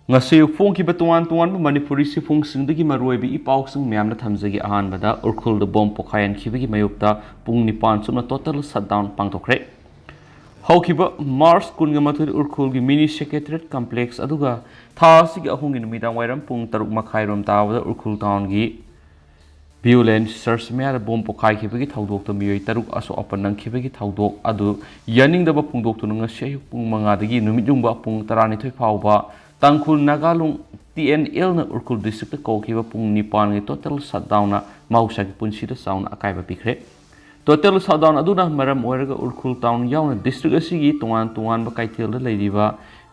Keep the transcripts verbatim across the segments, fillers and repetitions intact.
ꯉꯁꯤ ꯐꯣꯡꯈꯤꯕ ꯇꯣꯉꯥꯟ ꯇꯣꯉꯥꯟꯕ ꯃꯅꯤꯄꯨꯔꯤ ꯁꯤꯐꯨꯡꯁꯤꯡꯗꯒꯤ ꯃꯔꯨꯑꯣꯏꯕ ꯏ ꯄꯥꯎꯁꯤꯡ ꯃꯌꯥꯝꯅ ꯊꯝꯖꯒꯦ꯫ ꯑꯍꯥꯟꯕꯗ, ꯎꯔꯈꯨꯜꯗ ꯕꯣꯝ ꯄꯣꯈꯥꯏꯍꯟꯈꯤꯕꯒꯤ ꯃꯥꯌꯣꯛꯇ ꯄꯨꯡ ꯅꯤꯄꯥꯟ ꯆꯨꯞꯅ total shutdown ꯄꯥꯡꯊꯣꯛꯈ꯭ꯔꯦ꯫ ꯍꯧꯈꯤꯕ March ꯀꯨꯟꯒ ꯃꯥꯊꯣꯏꯗ ꯎꯔꯈꯨꯜꯒꯤ mini secretariat complex ꯑꯗꯨꯒ ꯊꯥ ꯑꯁꯤꯒꯤ ꯑꯍꯨꯝꯒꯤ ꯅꯨꯃꯤꯗꯥꯡ ꯋꯥꯏꯔꯝ ꯄꯨꯡ ꯇꯔꯨꯛ ꯃꯈꯥꯏꯔꯣꯝ ꯇꯥꯕꯗ ꯎꯔꯈꯨꯜ townꯒꯤ Viewland Church ꯃꯌꯥꯗ ꯕꯣꯝ ꯄꯣꯈꯥꯏꯈꯤꯕꯒꯤ ꯊꯧꯗꯣꯛꯇ ꯃꯤꯑꯣꯏ ꯇꯔꯨꯛ ꯑꯁꯣꯛ ꯑꯄꯟ ꯅꯪꯈꯤꯕꯒꯤ ꯊꯧꯗꯣꯛ ꯑꯗꯨ ꯌꯥꯅꯤꯡꯗꯕ ꯐꯣꯡꯗꯣꯛꯇꯨꯅ ꯉꯁꯤ ꯑꯌꯨꯛ ꯄꯨꯡ ꯃꯉꯥꯗꯒꯤ ꯅꯨꯃꯤꯠ ꯌꯨꯡꯕ ꯄꯨꯡ ꯇꯔꯥꯅꯤꯊꯣꯏ ꯐꯥꯎꯕ ꯇꯥꯡꯈꯨꯜ ꯅꯥꯒꯥꯂꯨꯡ TNLꯅ ꯎꯔꯈꯨꯜ districtꯇ ꯀꯧꯈꯤꯕ ꯄꯨꯡ ꯅꯤꯄꯥꯟꯒꯤ total shutdownꯅ ꯃꯍꯧꯁꯥꯒꯤ ꯄꯨꯟꯁꯤꯗ ꯆꯥꯎꯅ ꯑꯀꯥꯏꯕ ꯄꯤꯈ꯭ꯔꯦ꯫ Total shutdown ꯑꯗꯨꯅ ꯃꯔꯝ ꯑꯣꯏꯔꯒ ꯎꯔꯈꯨꯜ town ꯌꯥꯎꯅ district ꯑꯁꯤꯒꯤ ꯇꯣꯉꯥꯟ ꯇꯣꯉꯥꯟꯕ ꯀꯩꯊꯦꯜꯗ ꯂꯩꯔꯤꯕ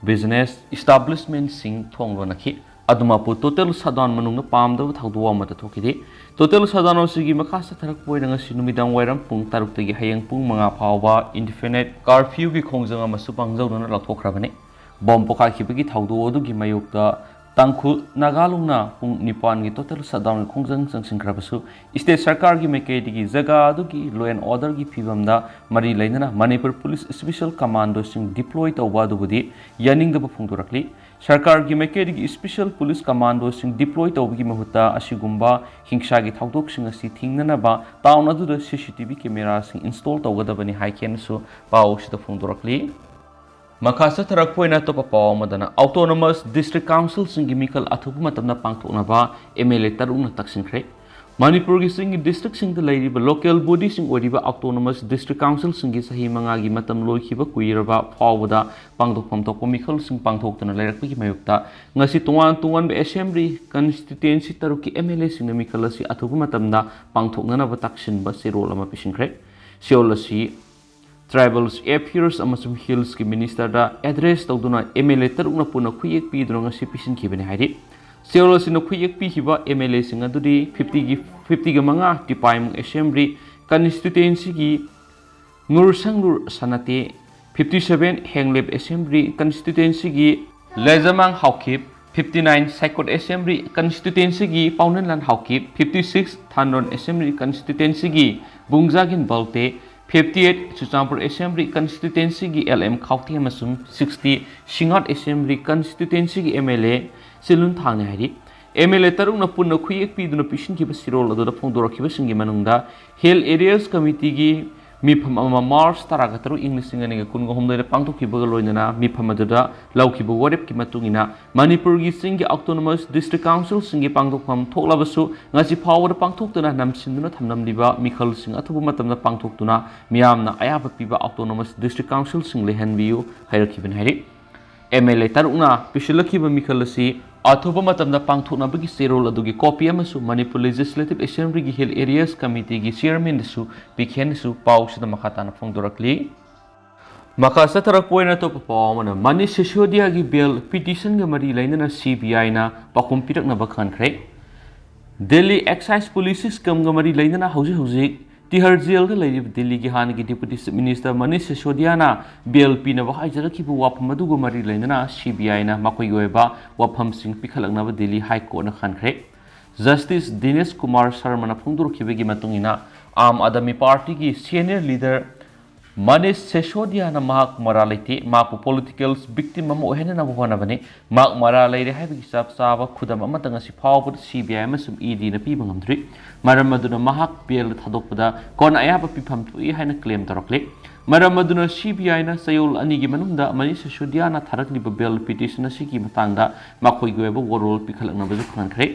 business establishmentꯁꯤꯡ ꯊꯣꯡ ꯂꯣꯟꯅꯈꯤ꯫ ꯑꯗꯨꯃꯛꯄꯨ total shutdown ꯃꯅꯨꯡꯗ ꯄꯥꯝꯗꯕ ꯊꯧꯗꯣꯛ ꯑꯃꯠꯇ ꯊꯣꯛꯈꯤꯗꯦ꯫ Total shutdown ꯑꯁꯤꯒꯤ ꯃꯈꯥ ꯆꯠꯊꯔꯛꯄ ꯑꯣꯏꯅ ꯉꯁꯤ ꯅꯨꯃꯤꯗꯥꯡ ꯋꯥꯏꯔꯝ ꯄꯨꯡ ꯇꯔꯨꯛꯇꯒꯤ ꯍꯌꯦꯡ ꯄꯨꯡ ꯃꯉꯥ ꯐꯥꯎꯕ indefinite curfewꯒꯤ ꯈꯣꯡꯖꯪ ꯑꯃꯁꯨ ꯃꯥꯡꯖꯧꯅꯅ ꯂꯥꯎꯊꯣꯛꯈ꯭ꯔꯕꯅꯤ꯫ ꯕꯣꯝ ꯄꯣꯈꯥꯏꯈꯤꯕꯒꯤ ꯊꯧꯗꯣꯛ ꯑꯗꯨꯒꯤ ꯃꯥꯌꯣꯛꯇ ꯇꯥꯡꯈꯨꯜ ꯅꯥꯒꯥꯂꯨꯡꯅ ꯄꯨꯡ ꯅꯤꯄꯥꯟꯒꯤ total shutdownꯒꯤ ꯈꯣꯡꯖꯪ ꯆꯪꯁꯤꯟꯈ꯭ꯔꯕꯁꯨ, state ꯁꯔꯀꯥꯔꯒꯤ ꯃꯥꯏꯀꯩꯗꯒꯤ ꯖꯒꯥ ꯑꯗꯨꯒꯤ law and orderꯒꯤ ꯐꯤꯕꯝꯗ ꯃꯔꯤ ꯂꯩꯅꯅ ꯃꯅꯤꯄꯨꯔ Police Special Commandoꯁꯤꯡ deploy ꯇꯧꯕ ꯑꯗꯨꯕꯨꯗꯤ ꯌꯥꯅꯤꯡꯗꯕ ꯐꯣꯡꯗꯣꯔꯛꯂꯤ꯫ ꯁꯔꯀꯥꯔꯒꯤ ꯃꯥꯏꯀꯩꯗꯒꯤ special police commandoꯁꯤꯡ deploy ꯇꯧꯕꯒꯤ ꯃꯍꯨꯠꯇ ꯑꯁꯤꯒꯨꯝꯕ ꯍꯤꯡꯁꯥꯒꯤ ꯊꯧꯗꯣꯛꯁꯤꯡ ꯑꯁꯤ ꯊꯤꯡꯅꯅꯕ town ꯑꯗꯨꯗ CCTV cameraꯁꯤꯡ install ꯇꯧꯒꯗꯕꯅꯤ ꯍꯥꯏꯈꯤꯅꯁꯨ ꯄꯥꯎ ꯑꯁꯤꯗ ꯐꯣꯡꯗꯣꯔꯛꯂꯤ꯫ ꯃꯈꯥ ꯆꯠꯊꯔꯛꯄ ꯑꯣꯏꯅ ꯑꯇꯣꯞꯄ ꯄꯥꯎ ꯑꯃꯗꯅ, autonomous district councilꯁꯤꯡꯒꯤ ꯃꯤꯈꯜ ꯑꯊꯨꯕ ꯃꯇꯝꯗ ꯄꯥꯡꯊꯣꯛꯅꯕ MLA ꯇꯔꯨꯛꯅ ꯇꯛꯁꯤꯟꯈ꯭ꯔꯦ꯫ ꯃꯅꯤꯄꯨꯔꯒꯤ ꯆꯤꯡꯒꯤ districtꯁꯤꯡꯗ ꯂꯩꯔꯤꯕ local bodyꯁꯤꯡ ꯑꯣꯏꯔꯤꯕ autonomous district councilꯁꯤꯡꯒꯤ ꯆꯍꯤ ꯃꯉꯥꯒꯤ ꯃꯇꯝ ꯂꯣꯏꯈꯤꯕ ꯀꯨꯏꯔꯕ ꯐꯥꯎꯕꯗ ꯄꯥꯡꯊꯣꯛꯐꯝ ꯊꯣꯛꯄ ꯃꯤꯈꯜꯁꯤꯡ ꯄꯥꯡꯊꯣꯛꯇꯨꯅ ꯂꯩꯔꯛꯄꯒꯤ ꯃꯥꯌꯣꯛꯇ ꯉꯁꯤ ꯇꯣꯉꯥꯟ ꯇꯣꯉꯥꯟꯕ assembly constituency ꯇꯔꯨꯛꯀꯤ MLAꯁꯤꯡꯅ ꯃꯤꯈꯜ ꯑꯁꯤ ꯑꯊꯨꯕ ꯃꯇꯝꯗ ꯄꯥꯡꯊꯣꯛꯅꯅꯕ ꯇꯛꯁꯤꯟꯕ ꯆꯦꯔꯣꯜ ꯑꯃ ꯄꯤꯁꯤꯟꯈ꯭ꯔꯦ꯫ ꯆꯦꯔꯣꯜ ꯑꯁꯤ Tribals Affairs ꯑꯃꯁꯨꯡ Hillsꯀꯤ ministerꯗ address ꯇꯧꯗꯨꯅ MLA ꯇꯔꯨꯛꯅ ꯄꯨꯟꯅ ꯈꯨꯠꯌꯦꯛ ꯄꯤꯗꯨꯅ ꯉꯁꯤ ꯄꯤꯁꯤꯟꯈꯤꯕꯅꯤ ꯍꯥꯏꯔꯤ꯫ ꯆꯦꯔꯣꯜ ꯑꯁꯤꯅ ꯈꯨꯠꯌꯦꯛ ꯄꯤꯈꯤꯕ MLAꯁꯤꯡ ꯑꯗꯨꯗꯤ fiftyꯒꯤ fiftyꯒ ꯃꯉꯥ ꯇꯤꯄꯥꯏꯃꯨꯡ assembly constituencyꯒꯤ Ngursanglur Sanate, fifty seven Henglep assembly constituencyꯒꯤ Letzamang Haokip, fifty nine Saikot assembly constituencyꯒꯤ Paonanlan Haokip, fifty six Thanlon assembly constituencyꯒꯤ ꯕꯨꯡꯖꯥꯒꯤꯟ Valte, fifty eight Churachandpur assembly ꯀꯟꯁꯇꯤꯇ꯭ꯋꯦꯟꯁꯤꯒꯤ ꯑꯦꯜ ꯑꯦꯝ ꯈꯥꯎꯇꯦ ꯑꯃꯁꯨꯡ ꯁꯤꯛꯁꯇꯤ ꯁꯤꯡꯉꯥꯠ ꯑꯦꯁꯦꯝꯕ꯭ꯂꯤ ꯀꯟꯁꯇꯤꯇ꯭ꯋꯦꯟꯁꯤꯒꯤ ꯑꯦꯝ ꯑꯦꯜ ꯑꯦ ꯁꯤꯂꯨꯟ ꯊꯥꯡꯅꯦ ꯍꯥꯏꯔꯤ꯫ ꯑꯦꯝ ꯑꯦꯜ ꯑꯦ ꯇꯔꯨꯛꯅ ꯄꯨꯟꯅ ꯈꯨꯌꯦꯛ ꯄꯤꯗꯨꯅ ꯄꯤꯁꯤꯟꯈꯤꯕ ꯆꯦꯔꯣꯜ ꯑꯗꯨꯗ ꯐꯣꯡꯗꯣꯔꯛꯈꯤꯕꯁꯤꯡꯒꯤ ꯃꯅꯨꯡꯗ ꯍꯤꯜ ꯑꯦꯔꯤꯌꯥꯁ ꯀꯃꯤꯇꯤꯒꯤ ꯃꯤꯐꯝ ꯑꯃ ꯃꯥꯔꯆ ꯇꯔꯥꯒ ꯇꯔꯨꯛ, ꯏꯪ ꯂꯤꯁꯤꯡ ꯑꯅꯤꯒ ꯀꯨꯟꯒ ꯍꯨꯝꯗꯣꯏꯗ ꯄꯥꯡꯊꯣꯛꯈꯤꯕꯒ ꯂꯣꯏꯅꯅ ꯃꯤꯐꯝ ꯑꯗꯨꯗ ꯂꯧꯈꯤꯕ ꯋꯥꯔꯦꯞꯀꯤ ꯃꯇꯨꯡ ꯏꯟꯅ ꯃꯅꯤꯄꯨꯔꯒꯤ ꯆꯤꯡꯒꯤ autonomous district councilꯁꯤꯡꯒꯤ ꯄꯥꯡꯊꯣꯛꯐꯝ ꯊꯣꯛꯂꯕꯁꯨ ꯉꯁꯤ ꯐꯥꯎꯕꯗ ꯄꯥꯡꯊꯣꯛꯇꯨꯅ ꯅꯝꯁꯤꯟꯗꯨꯅ ꯊꯝꯂꯝꯂꯤꯕ ꯃꯤꯈꯜꯁꯤꯡ ꯑꯊꯨꯕ ꯃꯇꯝꯗ ꯄꯥꯡꯊꯣꯛꯇꯨꯅ ꯃꯤꯌꯥꯝꯅ ꯑꯌꯥꯕ ꯄꯤꯕ autonomous district councilꯁꯤꯡ ꯂꯩꯍꯟꯕꯤꯌꯨ ꯍꯥꯏꯔꯛꯈꯤꯕꯅꯤ ꯍꯥꯏꯔꯤ꯫ ꯑꯦꯝ ꯑꯦꯜ ꯑꯦ ꯇꯔꯨꯛꯅ ꯄꯤꯁꯤꯜꯂꯛꯈꯤꯕ ꯃꯤꯈꯜ ꯑꯁꯤ ꯑꯊꯨꯕ ꯃꯇꯝꯗ ꯄꯥꯡꯊꯣꯛꯅꯕꯒꯤ ꯆꯦꯔꯣꯜ ꯑꯗꯨꯒꯤ ꯀꯣꯄꯤ ꯑꯃꯁꯨ ꯃꯅꯤꯄꯨꯔ ꯂꯦꯖꯤꯁꯂꯦꯇꯤꯚ ꯑꯦꯁꯦꯝꯕ꯭ꯂꯤꯒꯤ ꯍꯤꯜ ꯑꯦꯔꯤꯌꯥꯁ ꯀꯃꯤꯇꯤꯒꯤ ꯆꯤꯌꯔꯃꯦꯟꯗꯁꯨ ꯄꯤꯈꯦꯅꯁꯨ ꯄꯥꯎꯁꯤꯗ ꯃꯈꯥ ꯇꯥꯅ ꯐꯣꯡꯗꯣꯔꯛꯂꯤ꯫ ꯃꯈꯥ ꯆꯠꯊꯔꯛꯄ ꯑꯣꯏꯅ ꯑꯇꯣꯞꯄ ꯄꯥꯎ ꯑꯃꯅ, ꯃꯅꯤꯁ ꯁꯤꯁꯣꯗꯤꯌꯥꯒꯤ ꯕꯦꯜ ꯄꯤꯇꯤꯁꯟꯒ ꯃꯔꯤ ꯂꯩꯅꯅ ꯁꯤ ꯕꯤ ꯑꯥꯏꯅ ꯄꯥꯎꯈꯨꯝ ꯄꯤꯔꯛꯅꯕ ꯈꯟꯈ꯭ꯔꯦ꯫ ꯗꯦꯜꯂꯤ ꯑꯦꯛꯁꯥꯏꯖ ꯄꯨꯂꯤꯁ ꯁ꯭ꯀꯦꯝꯒ ꯃꯔꯤ ꯂꯩꯅꯅ ꯍꯧꯖꯤꯛ ꯍꯧꯖꯤꯛ ꯇꯤꯍꯥꯔ ꯖꯦꯜꯗ ꯂꯩꯔꯤꯕ ꯗꯦꯜꯂꯤꯒꯤ ꯍꯥꯟꯅꯒꯤ ꯗꯤꯄꯨꯇꯤ ꯆꯤꯐ ꯃꯤꯅꯤꯁꯇꯔ ꯃꯅꯤꯁ ꯁꯤꯁꯣꯗꯤꯌꯥꯅ ꯕꯦꯜ ꯄꯤꯅꯕ ꯍꯥꯏꯖꯔꯛꯈꯤꯕ ꯋꯥꯐꯝ ꯑꯗꯨꯒ ꯃꯔꯤ ꯂꯩꯅꯅ ꯁꯤ ꯕꯤ ꯑꯥꯏꯅ ꯃꯈꯣꯏꯒꯤ ꯑꯣꯏꯕ ꯋꯥꯐꯝꯁꯤꯡ ꯄꯤꯈꯠꯂꯛꯅꯕ ꯗꯦꯜꯂꯤ ꯍꯥꯏ ꯀꯣꯔꯠꯅ ꯈꯟꯈ꯭ꯔꯦ꯫ ꯖꯁꯇꯤꯁ ꯗꯤꯅꯦꯁ ꯀꯨꯃꯥꯔ ꯁꯔꯃꯅ ꯐꯣꯡꯗꯣꯔꯛꯈꯤꯕꯒꯤ ꯃꯇꯨꯡ ꯏꯟꯅ, ꯑꯥꯝ ꯑꯥꯗꯃꯤ ꯄꯥꯔꯇꯤꯒꯤ ꯁꯦꯅꯤꯌꯔ ꯂꯤꯗꯔ ꯃꯅꯤꯁ ꯁꯦꯁꯣꯗꯤꯌꯥꯅ ꯃꯍꯥꯛ ꯃꯔꯥꯜ ꯂꯩꯇꯦ, ꯃꯍꯥꯛꯄꯨ ꯄꯣꯂꯤꯇꯤꯀꯦꯜ ꯚꯤꯛꯇꯤꯝ ꯑꯃ ꯑꯣꯏꯍꯟꯅꯅꯕ ꯍꯣꯠꯅꯕꯅꯤ꯫ ꯃꯍꯥꯛ ꯃꯔꯥꯜ ꯂꯩꯔꯦ ꯍꯥꯏꯕꯒꯤ ꯆꯞ ꯆꯥꯕ ꯈꯨꯗꯝ ꯑꯃꯠꯇ ꯉꯁꯤ ꯐꯥꯎꯕꯗ ꯁꯤ ꯕꯤ ꯑꯥꯏ ꯑꯃꯁꯨꯡ ꯏ ꯗꯤꯅ ꯄꯤꯕ ꯉꯝꯗ꯭ꯔꯤ꯫ ꯃꯔꯝ ꯑꯗꯨꯅ ꯃꯍꯥꯛ ꯕꯦꯜꯗ ꯊꯥꯗꯣꯛꯄꯗ ꯀꯣꯟꯅ ꯑꯌꯥꯕ ꯄꯤꯐꯝ ꯊꯣꯛꯏ ꯍꯥꯏꯅ ꯀ꯭ꯂꯦꯝ ꯇꯧꯔꯛꯂꯤ꯫ ꯃꯔꯝ ꯑꯗꯨꯅ ꯁꯤ ꯕꯤ ꯑꯥꯏꯅ ꯆꯌꯣꯜ ꯑꯅꯤꯒꯤ ꯃꯅꯨꯡꯗ ꯃꯅꯤꯁ ꯁꯦꯁꯣꯗꯤꯌꯥꯅ ꯊꯥꯔꯛꯂꯤꯕ ꯕꯦꯜ ꯄꯤꯇꯤꯁꯟ ꯑꯁꯤꯒꯤ ꯃꯇꯥꯡꯗ ꯃꯈꯣꯏꯒꯤ ꯑꯣꯏꯕ ꯋꯥꯔꯣꯜ ꯄꯤꯈꯠꯂꯛꯅꯕꯁꯨ ꯈꯪꯍꯟꯈ꯭ꯔꯦ꯫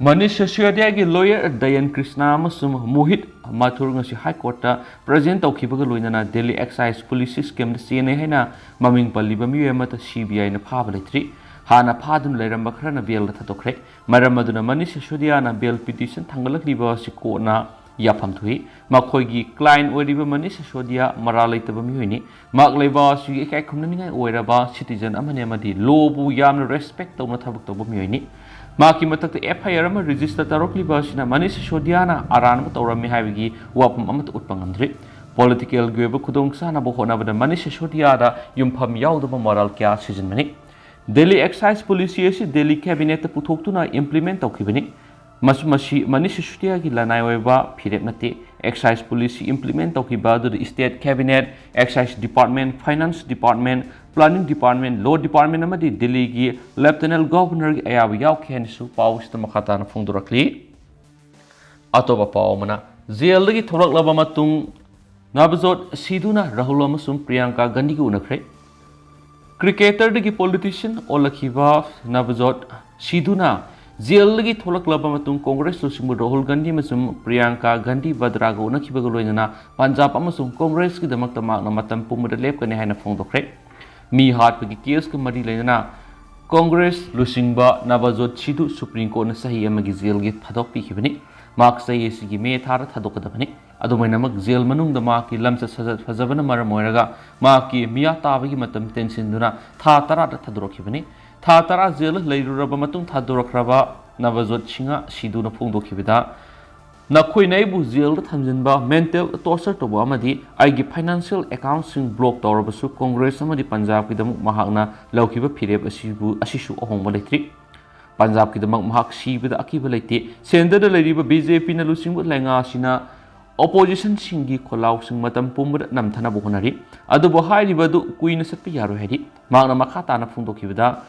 ꯃꯅꯤꯁ ꯁꯤꯁꯣꯗꯤꯌꯥꯒꯤ ꯂꯣꯌꯔ ꯗꯌꯟ ꯀ꯭ꯔꯤꯁꯅ ꯑꯃꯁꯨꯡ ꯃꯣꯍꯤꯠ ꯃꯥꯊꯨꯔ ꯉꯁꯤ ꯍꯥꯏ ꯀꯣꯔꯠꯇ ꯄ꯭ꯔꯖꯦꯟ ꯇꯧꯈꯤꯕꯒ ꯂꯣꯏꯅꯅ ꯗꯦꯜꯂꯤ ꯑꯦꯛꯁꯥꯏꯖ ꯄꯨꯂꯤꯁ ꯁ꯭ꯀꯦꯝꯗ ꯆꯦꯟꯅꯩ ꯍꯥꯏꯅ ꯃꯃꯤꯡ ꯄꯜꯂꯤꯕ ꯃꯤꯑꯣꯏ ꯑꯃꯠꯇ ꯁꯤ ꯕꯤ ꯑꯥꯏꯅ ꯐꯥꯕ ꯂꯩꯇ꯭ꯔꯤ꯫ ꯍꯥꯟꯅ ꯐꯥꯗꯨꯅ ꯂꯩꯔꯝꯕ ꯈꯔꯅ ꯕꯦꯜꯗ ꯊꯥꯗꯣꯛꯈ꯭ꯔꯦ꯫ ꯃꯔꯝ ꯑꯗꯨꯅ ꯃꯅꯤꯁ ꯁꯤꯁꯣꯗꯤꯌꯥꯅ ꯕꯦꯜ ꯄꯤꯇꯤꯁꯟ ꯊꯥꯡꯒꯠꯂꯛꯂꯤꯕ ꯑꯁꯤ ꯀꯣꯔꯠꯅ ꯌꯥꯐꯝ ꯊꯣꯛꯏ꯫ ꯃꯈꯣꯏꯒꯤ ꯀ꯭ꯂꯥꯏꯟ ꯑꯣꯏꯔꯤꯕ ꯃꯅꯤꯁ ꯁꯤꯁꯣꯗꯤꯌꯥ ꯃꯔꯥꯜ ꯂꯩꯇꯕ ꯃꯤꯑꯣꯏꯅꯤ꯫ ꯃꯍꯥꯛ ꯂꯩꯕꯥꯛ ꯑꯁꯤꯒꯤ ꯏꯀꯥꯏ ꯈꯨꯝꯅꯅꯤꯡꯉꯥꯏ ꯑꯣꯏꯔꯕ ꯁꯤꯇꯤꯖꯟ ꯑꯃꯅꯤ ꯑꯃꯗꯤ ꯂꯣꯕꯨ ꯌꯥꯝꯅ ꯔꯦꯁꯄꯦꯛ ꯇꯧꯅ ꯊꯕꯛ ꯇꯧꯕ ꯃꯤꯑꯣꯏꯅꯤ꯫ ꯃꯍꯥꯛꯀꯤ ꯃꯊꯛꯇ ꯑꯦꯐ ꯑꯥꯏ ꯑꯥꯔ ꯑꯃ ꯔꯦꯖꯤꯁꯇꯔ ꯇꯧꯔꯛꯂꯤꯕ ꯑꯁꯤꯅ ꯃꯅꯤꯁ ꯁꯤꯁꯣꯗꯤꯌꯥꯅ ꯑꯔꯥꯟꯕ ꯇꯧꯔꯝꯃꯤ ꯍꯥꯏꯕꯒꯤ ꯋꯥꯐꯝ ꯑꯃꯠꯇ ꯎꯠꯄ ꯉꯝꯗ꯭ꯔꯤ꯫ ꯄꯣꯂꯤꯇꯤꯀꯦꯜꯒꯤ ꯑꯣꯏꯕ ꯈꯨꯗꯣꯡꯆꯥꯅꯕ ꯍꯣꯠꯅꯕꯗ ꯃꯅꯤꯁ ꯁꯤꯁꯣꯗꯤꯌꯥꯗ ꯌꯨꯝꯐꯝ ꯌꯥꯎꯗꯕ ꯃꯣꯔꯥꯜ ꯀꯌꯥ ꯁꯤꯖꯤꯟꯕꯅꯤ꯫ ꯗꯦꯜꯂꯤ ꯑꯦꯛꯁꯥꯏꯖ ꯄꯣꯂꯤꯁꯤ ꯑꯁꯤ ꯗꯦꯜꯂꯤ ꯀꯦꯕꯤꯅꯦꯠꯇ ꯄꯨꯊꯣꯛꯇꯨꯅ ꯏꯝꯄ꯭ꯂꯤꯃꯦꯟ ꯇꯧꯈꯤꯕꯅꯤ꯫ ꯃꯁꯤ, ꯃꯁꯤ ꯃꯅꯤꯁ ꯁꯤꯁꯣꯗꯤꯌꯥꯒꯤ ꯂꯅꯥꯏ ꯑꯣꯏꯕ ꯐꯤꯔꯦꯞ ꯅꯠꯇꯦ꯫ Excise Policy implement ꯇꯧꯈꯤꯕ ꯑꯗꯨꯗ State Cabinet, Excise Department, Finance Department, Planning Department, Law Department ꯑꯃꯗꯤ ꯗꯤꯜꯂꯤꯒꯤ Lieutenant Governorꯒꯤ ꯑꯌꯥꯕ ꯌꯥꯎꯈꯤ ꯍꯥꯏꯅꯁꯨ ꯄꯥꯎꯁꯤꯗ ꯃꯈꯥ ꯇꯥꯅ ꯐꯣꯡꯗꯣꯔꯛꯂꯤ꯫ ꯑꯇꯣꯞꯄ ꯄꯥꯎ ꯑꯃꯅ, ꯖꯦꯜꯗꯒꯤ ꯊꯣꯛꯂꯛꯂꯕ ꯃꯇꯨꯡ ꯅꯕꯖꯣꯠ ꯁꯤꯙꯨꯅ ꯔꯥꯍꯨꯜ ꯑꯃꯁꯨꯡ ꯄ꯭ꯔꯤꯌꯥꯡꯀꯥ ꯒꯥꯟꯙꯤꯒ ꯎꯅꯈ꯭ꯔꯦ꯫ Cricketerꯗꯒꯤ politician ꯑꯣꯜꯂꯛꯈꯤꯕ ꯅꯕꯖꯣꯠ ꯁꯤꯙꯨꯅ ꯖꯦꯜꯗꯒꯤ ꯊꯣꯛꯂꯛꯂꯕ ꯃꯇꯨꯡ ꯀꯣꯡꯒ꯭ꯔꯦꯁ ꯂꯨꯆꯤꯡꯕ ꯔꯥꯍꯨꯜ ꯒꯥꯟꯙꯤ ꯑꯃꯁꯨꯡ ꯄ꯭ꯔꯤꯌꯥꯡꯀꯥ ꯒꯥꯟꯙꯤ ꯚꯗ꯭ꯔꯥꯒ ꯎꯅꯈꯤꯕꯒ ꯂꯣꯏꯅꯅ ꯄꯟꯖꯥꯕ ꯑꯃꯁꯨꯡ ꯀꯣꯡꯒ꯭ꯔꯦꯁꯀꯤꯗꯃꯛꯇ ꯃꯍꯥꯛꯅ ꯃꯇꯝ ꯄꯨꯝꯕꯗ ꯂꯦꯞꯀꯅꯤ ꯍꯥꯏꯅ ꯐꯣꯡꯗꯣꯛꯈ꯭ꯔꯦ꯫ ꯃꯤ ꯍꯥꯠꯄꯒꯤ caseꯀ ꯃꯔꯤ ꯂꯩꯅꯅ ꯀꯣꯡꯒ꯭ꯔꯦꯁ ꯂꯨꯆꯤꯡꯕ ꯅꯕꯖꯣꯠ ꯁꯤꯙꯨ Supreme Courtꯅ ꯆꯍꯤ ꯑꯃꯒꯤ ꯖꯦꯜꯒꯤ ꯊꯥꯗꯣꯛꯄꯤꯈꯤꯕꯅꯤ꯫ ꯃꯍꯥꯛ ꯆꯍꯤ ꯑꯁꯤꯒꯤ ꯃꯦ ꯊꯥꯗ ꯊꯥꯗꯣꯛꯀꯗꯕꯅꯤ꯫ ꯑꯗꯨꯃꯥꯏꯅꯃꯛ ꯖꯦꯜ ꯃꯅꯨꯡꯗ ꯃꯍꯥꯛꯀꯤ ꯂꯝꯆꯠ ꯁꯥꯖꯠ ꯐꯖꯕꯅ ꯃꯔꯝ ꯑꯣꯏꯔꯒ ꯃꯍꯥꯛꯀꯤ ꯃꯤꯌꯥ ꯇꯥꯕꯒꯤ ꯃꯇꯝ ꯇꯦꯟꯁꯤꯟꯗꯨꯅ ꯊꯥ ꯇꯔꯥꯗ ꯊꯥꯗꯣꯔꯛꯈꯤꯕꯅꯤ꯫ ꯊꯥ ꯇꯔꯥ ꯖꯦꯜꯗ ꯂꯩꯔꯨꯔꯕ ꯃꯇꯨꯡ ꯊꯥꯗꯣꯔꯛꯈ꯭ꯔꯕ ꯅꯕꯖꯣꯠ ꯁꯤꯡꯍ ꯁꯤꯙꯨꯅ ꯐꯣꯡꯗꯣꯛꯈꯤꯕꯗ, "ꯅꯈꯣꯏꯅ ꯑꯩꯕꯨ ꯖꯦꯜꯗ ꯊꯝꯖꯤꯟꯕ, mental torture ꯇꯧꯕ ꯑꯃꯗꯤ ꯑꯩꯒꯤ financial accountꯁꯤꯡ block ꯇꯧꯔꯕꯁꯨ ꯀꯣꯡꯒ꯭ꯔꯦꯁ ꯑꯃꯗꯤ ꯄꯟꯖꯥꯕꯀꯤꯗꯃꯛ ꯃꯍꯥꯛꯅ ꯂꯧꯈꯤꯕ ꯐꯤꯔꯦꯞ ꯑꯁꯤꯕꯨ, ꯑꯁꯤꯁꯨ ꯑꯍꯣꯡꯕ ꯂꯩꯇ꯭ꯔꯤ꯫ ꯄꯟꯖꯥꯕꯀꯤꯗꯃꯛ ꯃꯍꯥꯛ ꯁꯤꯕꯗ ꯑꯀꯤꯕ ꯂꯩꯇꯦ꯫ ꯁꯦꯟꯇꯔꯗ ꯂꯩꯔꯤꯕ BJPꯅ ꯂꯨꯆꯤꯡꯕ ꯂꯩꯉꯥꯛ ꯑꯁꯤꯅ oppositionꯁꯤꯡꯒꯤ ꯈꯣꯜꯂꯥꯎꯁꯤꯡ ꯃꯇꯝ ꯄꯨꯝꯕꯗ ꯅꯝꯊꯅꯕ ꯍꯣꯠꯅꯔꯤ꯫ ꯑꯗꯨꯕꯨ ꯍꯥꯏꯔꯤꯕ ꯑꯗꯨ ꯀꯨꯏꯅ ꯆꯠꯄ ꯌꯥꯔꯣꯏ" ꯍꯥꯏꯔꯤ꯫ ꯃꯍꯥꯛꯅ ꯃꯈꯥ ꯇꯥꯅ ꯐꯣꯡꯗꯣꯛꯈꯤꯕꯗ,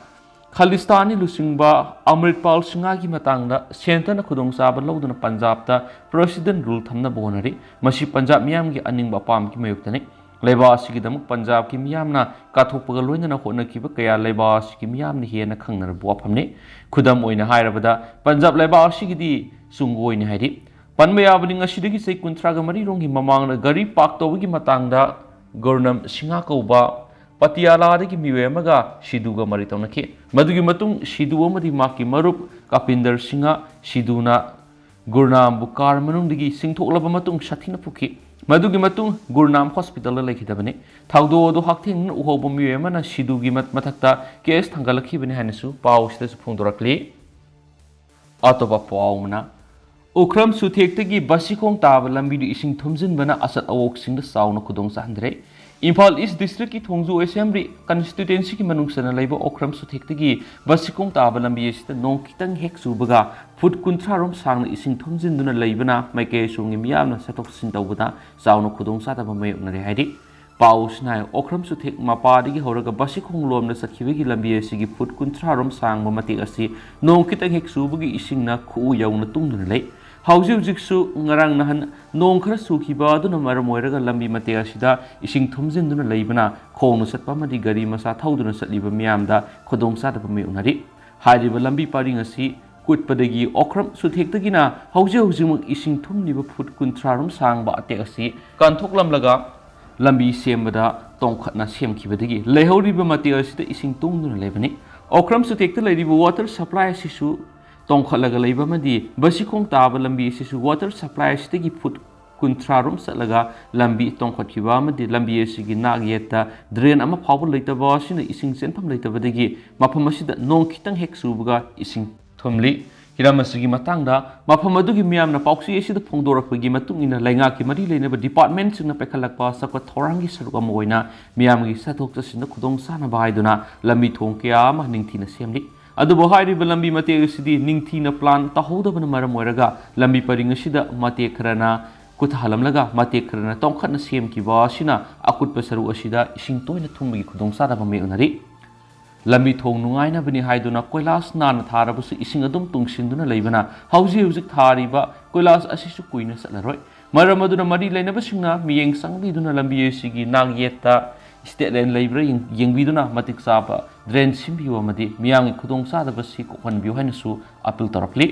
ꯈꯥꯂꯤꯁꯇꯥꯅꯤ ꯂꯨꯆꯤꯡꯕ ꯑꯃ꯭ꯔꯤꯠꯄꯥꯜ ꯁꯤꯡꯍꯒꯤ ꯃꯇꯥꯡꯗ ꯁꯦꯟꯇꯔꯅ ꯈꯨꯗꯣꯡꯆꯥꯕ ꯂꯧꯗꯨꯅ ꯄꯟꯖꯥꯕꯇ President Rule ꯊꯝꯅꯕ ꯍꯣꯠꯅꯔꯤ꯫ ꯃꯁꯤ ꯄꯟꯖꯥꯕ ꯃꯤꯌꯥꯝꯒꯤ ꯑꯅꯤꯡꯕ ꯑꯄꯥꯝꯕꯒꯤ ꯃꯥꯌꯣꯛꯇꯅꯤ꯫ ꯂꯩꯕꯥꯛ ꯑꯁꯤꯒꯤꯗꯃꯛ ꯄꯟꯖꯥꯕꯀꯤ ꯃꯤꯌꯥꯝꯅ ꯀꯠꯊꯣꯛꯄꯒ ꯂꯣꯏꯅꯅ ꯍꯣꯠꯅꯈꯤꯕ ꯀꯌꯥ ꯂꯩꯕꯥꯛ ꯑꯁꯤꯒꯤ ꯃꯤꯌꯥꯝꯅ ꯍꯦꯟꯅ ꯈꯪꯅꯔꯕ ꯋꯥꯐꯝꯅꯤ꯫ ꯈꯨꯗꯝ ꯑꯣꯏꯅ ꯍꯥꯏꯔꯕꯗ, ꯄꯟꯖꯥꯕ ꯂꯩꯕꯥꯛ ꯑꯁꯤꯒꯤꯗꯤ ꯆꯨꯡꯒꯣꯏꯅꯤ ꯍꯥꯏꯔꯤ꯫ ꯄꯟꯕ ꯌꯥꯕꯅꯤ, ꯉꯁꯤꯗꯒꯤ ꯆꯍꯤ ꯀꯨꯟꯊ꯭ꯔꯥꯒ ꯃꯔꯤ ꯔꯣꯝꯒꯤ ꯃꯃꯥꯡꯗ ꯒꯥꯔꯤ park ꯇꯧꯕꯒꯤ ꯃꯇꯥꯡꯗ ꯒꯨꯔꯅꯥꯝ ꯁꯤꯡꯍ ꯀꯧꯕ ꯄꯇꯤꯌꯥꯂꯥꯗꯒꯤ ꯃꯤꯑꯣꯏ ꯑꯃꯒ ꯁꯤꯙꯨꯒ ꯃꯔꯩ ꯇꯧꯅꯈꯤ꯫ ꯃꯗꯨꯒꯤ ꯃꯇꯨꯡ ꯁꯤꯙꯨ ꯑꯃꯗꯤ ꯃꯍꯥꯛꯀꯤ ꯃꯔꯨꯞ ꯀꯥꯄꯤꯟꯗꯔ ꯁꯤꯡꯍ ꯁꯤꯙꯨꯅ ꯒꯨꯔꯅꯥꯝꯕꯨ car ꯃꯅꯨꯡꯗꯒꯤ ꯆꯤꯡꯊꯣꯛꯂꯕ ꯃꯇꯨꯡ ꯁꯥꯊꯤꯅ ꯐꯨꯈꯤ꯫ ꯃꯗꯨꯒꯤ ꯃꯇꯨꯡ ꯒꯨꯔꯅꯥꯝ hospitalꯗ ꯂꯩꯈꯤꯗꯕꯅꯤ꯫ ꯊꯧꯗꯣꯛ ꯑꯗꯨ ꯍꯛꯊꯦꯡꯅꯅ ꯎꯍꯧꯕ ꯃꯤꯑꯣꯏ ꯑꯃꯅ ꯁꯤꯙꯨꯒꯤ ꯃꯠ-, ꯃꯊꯛꯇ case ꯊꯥꯡꯒꯠꯂꯛꯈꯤꯕꯅꯤ ꯍꯥꯏꯅꯁꯨ ꯄꯥꯎ ꯑꯁꯤꯗꯁꯨ ꯐꯣꯡꯗꯣꯔꯛꯂꯤ꯫ ꯑꯇꯣꯞꯄ ꯄꯥꯎ ꯑꯃꯅ, ꯎꯈ꯭ꯔꯝ ꯁꯨꯊꯦꯛꯇꯒꯤ ꯕꯁꯤꯈꯣꯡ ꯇꯥꯕ ꯂꯝꯕꯤꯗꯨ ꯏꯁꯤꯡ ꯊꯨꯝꯖꯤꯟꯕꯅ ꯑꯆꯠ ꯑꯋꯣꯛꯁꯤꯡꯗ ꯆꯥꯎꯅ ꯈꯨꯗꯣꯡ ꯆꯥꯍꯟꯗ꯭ꯔꯦ꯫ ꯏꯝꯐꯥꯜ ꯏꯁ ꯗꯤꯁꯇ꯭ꯔꯤꯛꯀꯤ ꯊꯣꯡꯖꯨ ꯑꯦꯁꯦꯝꯕ꯭ꯂꯤ ꯀꯟꯁꯇꯤꯇ꯭ꯋꯦꯟꯁꯤꯒꯤ ꯃꯅꯨꯡ ꯆꯟꯅ ꯂꯩꯕ ꯑꯣꯀ꯭ꯔꯝ ꯁꯨꯊꯦꯛꯇꯒꯤ ꯕꯁꯤꯈꯣꯡ ꯇꯥꯕ ꯂꯝꯕꯤ ꯑꯁꯤꯗ ꯅꯣꯡ ꯈꯤꯇꯪ ꯍꯦꯛ ꯆꯨꯕꯒ ꯐꯨꯠ ꯀꯨꯟꯊ꯭ꯔꯥ ꯔꯣꯝ ꯁꯥꯡꯅ ꯏꯁꯤꯡ ꯊꯨꯝꯖꯤꯟꯗꯨꯅ ꯂꯩꯕꯅ ꯃꯥꯏꯀꯩ ꯑꯁꯣꯝꯒꯤ ꯃꯤꯌꯥꯝꯅ ꯆꯠꯊꯣꯛ ꯆꯠꯁꯤꯟ ꯇꯧꯕꯗ ꯆꯥꯎꯅ ꯈꯨꯗꯣꯡꯆꯥꯗꯕ ꯃꯥꯌꯣꯛꯅꯔꯦ ꯍꯥꯏꯔꯤ꯫ ꯄꯥꯎ ꯑꯁꯤꯅ ꯍꯥꯏ, ꯑꯣꯀ꯭ꯔꯝ ꯁꯨꯊꯦꯛ ꯃꯄꯥꯗꯒꯤ ꯍꯧꯔꯒ ꯕꯁꯤꯈꯣꯡ ꯂꯣꯝꯗ ꯆꯠꯈꯤꯕꯒꯤ ꯂꯝꯕꯤ ꯑꯁꯤꯒꯤ ꯐꯨꯠ ꯀꯨꯟꯊ꯭ꯔꯥ ꯔꯣꯝ ꯁꯥꯡꯕ ꯃꯇꯦꯛ ꯑꯁꯤ ꯅꯣꯡ ꯈꯤꯇꯪ ꯍꯦꯛ ꯆꯨꯕꯒꯤ ꯏꯁꯤꯡꯅ ꯈꯨꯎ ꯌꯧꯅ ꯇꯨꯡꯗꯨꯅ ꯂꯩ꯫ ꯍꯧꯖꯤꯛ ꯍꯧꯖꯤꯛꯁꯨ ꯉꯔꯥꯡ ꯅꯍꯥꯟ ꯅꯣꯡ ꯈꯔ ꯆꯨꯈꯤꯕ ꯑꯗꯨꯅ ꯃꯔꯝ ꯑꯣꯏꯔꯒ ꯂꯝꯕꯤ ꯃꯇꯦꯛ ꯑꯁꯤꯗ ꯏꯁꯤꯡ ꯊꯨꯝꯖꯤꯟꯗꯨꯅ ꯂꯩꯕꯅ ꯈꯣꯡꯅ ꯆꯠꯄ ꯑꯃꯗꯤ ꯒꯥꯔꯤ ꯃꯆꯥ ꯊꯧꯗꯨꯅ ꯆꯠꯂꯤꯕ ꯃꯤꯌꯥꯝꯗ ꯈꯨꯗꯣꯡꯆꯥꯗꯕ ꯃꯥꯌꯣꯛꯅꯔꯤ꯫ ꯍꯥꯏꯔꯤꯕ ꯂꯝꯕꯤ ꯄꯔꯤꯡ ꯑꯁꯤ ꯀꯨꯠꯄꯗꯒꯤ ꯑꯣꯀ꯭ꯔꯝ ꯁꯨꯊꯦꯛꯇꯒꯤꯅ ꯍꯧꯖꯤꯛ ꯍꯧꯖꯤꯛꯃꯛ ꯏꯁꯤꯡ ꯊꯨꯝꯂꯤꯕ ꯐꯨꯠ ꯀꯨꯟꯊ꯭ꯔꯥ ꯔꯣꯝ ꯁꯥꯡꯕ ꯑꯇꯦꯛ ꯑꯁꯤ ꯀꯥꯟꯊꯣꯛꯂꯝꯂꯒ ꯂꯝꯕꯤ ꯁꯦꯝꯕꯗ ꯇꯣꯡꯈꯠꯅ ꯁꯦꯝꯈꯤꯕꯗꯒꯤ ꯂꯩꯍꯧꯔꯤꯕ ꯃꯇꯦꯛ ꯑꯁꯤꯗ ꯏꯁꯤꯡ ꯇꯨꯡꯗꯨꯅ ꯂꯩꯕꯅꯤ꯫ ꯑꯣꯀ꯭ꯔꯝ ꯁꯨꯊꯦꯛꯇ ꯂꯩꯔꯤꯕ ꯋꯥꯇꯔ ꯁꯄ꯭ꯂꯥꯏ ꯑꯁꯤꯁꯨ ꯇꯣꯡꯈꯠꯂꯒ ꯂꯩꯕ ꯑꯃꯗꯤ ꯕꯁꯤꯈꯣꯡ ꯇꯥꯕ ꯂꯝꯕꯤ ꯑꯁꯤꯁꯨ ꯋꯥꯇꯔ ꯁꯄ꯭ꯂꯥꯏ ꯑꯁꯤꯗꯒꯤ ꯐꯨꯠ ꯀꯨꯟꯊ꯭ꯔꯥ ꯔꯣꯝ ꯆꯠꯂꯒ ꯂꯝꯕꯤ ꯇꯣꯡꯈꯠꯈꯤꯕ ꯑꯃꯗꯤ ꯂꯝꯕꯤ ꯑꯁꯤꯒꯤ ꯅꯥꯛ ꯌꯦꯠꯇ ꯗ꯭ꯔꯦꯟ ꯑꯃ ꯐꯥꯎꯕ ꯂꯩꯇꯕ ꯑꯁꯤꯅ ꯏꯁꯤꯡ ꯆꯦꯟꯐꯝ ꯂꯩꯇꯕꯗꯒꯤ ꯃꯐꯝ ꯑꯁꯤꯗ ꯅꯣꯡ ꯈꯤꯇꯪ ꯍꯦꯛ ꯆꯨꯕꯒ ꯏꯁꯤꯡ ꯊꯨꯝꯂꯤ꯫ ꯍꯤꯔꯝ ꯑꯁꯤꯒꯤ ꯃꯇꯥꯡꯗ ꯃꯐꯝ ꯑꯗꯨꯒꯤ ꯃꯤꯌꯥꯝꯅ ꯄꯥꯎꯆꯦ ꯑꯁꯤꯗ ꯐꯣꯡꯗꯣꯔꯛꯄꯒꯤ ꯃꯇꯨꯡ ꯏꯟꯅ ꯂꯩꯉꯥꯛꯀꯤ ꯃꯔꯤ ꯂꯩꯅꯕ ꯗꯤꯄꯥꯔꯠꯃꯦꯟꯁꯤꯡꯅ ꯄꯥꯏꯈꯠꯂꯛꯄ ꯆꯥꯎꯈꯠ ꯊꯧꯔꯥꯡꯒꯤ ꯁꯔꯨꯛ ꯑꯃ ꯑꯣꯏꯅ ꯃꯤꯌꯥꯝꯒꯤ ꯆꯠꯊꯣꯛ ꯆꯠꯁꯤꯟꯗ ꯈꯨꯗꯣꯡ ꯆꯥꯅꯕ ꯍꯥꯏꯗꯨꯅ ꯂꯝꯕꯤ ꯊꯣꯡ ꯀꯌꯥ ꯑꯃ ꯅꯤꯡꯊꯤꯅ ꯁꯦꯝꯂꯤ꯫ ꯑꯗꯨꯕꯨ ꯍꯥꯏꯔꯤꯕ ꯂꯝꯕꯤ ꯃꯇꯦꯛ ꯑꯁꯤꯗꯤ ꯅꯤꯡꯊꯤꯅ ꯄ꯭ꯂꯥꯟ ꯇꯧꯍꯧꯗꯕꯅ ꯃꯔꯝ ꯑꯣꯏꯔꯒ ꯂꯝꯕꯤ ꯄꯔꯤꯡ ꯑꯁꯤꯗ ꯃꯇꯦꯛ ꯈꯔꯅ ꯀꯨꯊꯍꯜꯂꯝꯂꯒ ꯃꯇꯦꯛ ꯈꯔꯅ ꯇꯣꯡꯈꯠꯅ ꯁꯦꯝꯈꯤꯕ ꯑꯁꯤꯅ ꯑꯀꯨꯠꯄ ꯁꯔꯨꯛ ꯑꯁꯤꯗ ꯏꯁꯤꯡ ꯇꯣꯏꯅ ꯊꯨꯝꯕꯒꯤ ꯈꯨꯗꯣꯡꯆꯥꯗꯕ ꯃꯥꯌꯣꯛꯅꯔꯤ꯫ ꯂꯝꯕꯤ ꯊꯣꯡ ꯅꯨꯡꯉꯥꯏꯅꯕꯅꯤ ꯍꯥꯏꯗꯨꯅ ꯀꯣꯏꯂꯥꯁ ꯅꯥꯟꯅ ꯊꯥꯔꯕꯁꯨ ꯏꯁꯤꯡ ꯑꯗꯨꯝ ꯇꯨꯡꯁꯤꯟꯗꯨꯅ ꯂꯩꯕꯅ ꯍꯧꯖꯤꯛ ꯍꯧꯖꯤꯛ ꯊꯥꯔꯤꯕ ꯀꯣꯏꯂꯥꯁ ꯑꯁꯤꯁꯨ ꯀꯨꯏꯅ ꯆꯠꯂꯔꯣꯏ꯫ ꯃꯔꯝ ꯑꯗꯨꯅ ꯃꯔꯤ ꯂꯩꯅꯕꯁꯤꯡꯅ ꯃꯤꯠꯌꯦꯡ ꯆꯪꯕꯤꯗꯨꯅ ꯂꯝꯕꯤ ꯑꯁꯤꯒꯤ ꯅꯥꯛ ꯌꯦꯠꯇ ꯁ꯭ꯇꯦꯠ ꯂꯦꯟ ꯂꯩꯕ꯭ꯔꯥ ꯌꯦꯡ-, ꯌꯦꯡꯕꯤꯗꯨꯅ ꯃꯇꯤꯛ ꯆꯥꯕ ꯗ꯭ꯔꯦꯟ ꯁꯦꯝꯕꯤꯌꯨ ꯑꯃꯗꯤ ꯃꯤꯌꯥꯝꯒꯤ ꯈꯨꯗꯣꯡꯆꯥꯗꯕꯁꯤ ꯀꯣꯛꯍꯟꯕꯤꯌꯨ ꯍꯥꯏꯅꯁꯨ ꯑꯄꯤꯜ ꯇꯧꯔꯛꯂꯤ꯫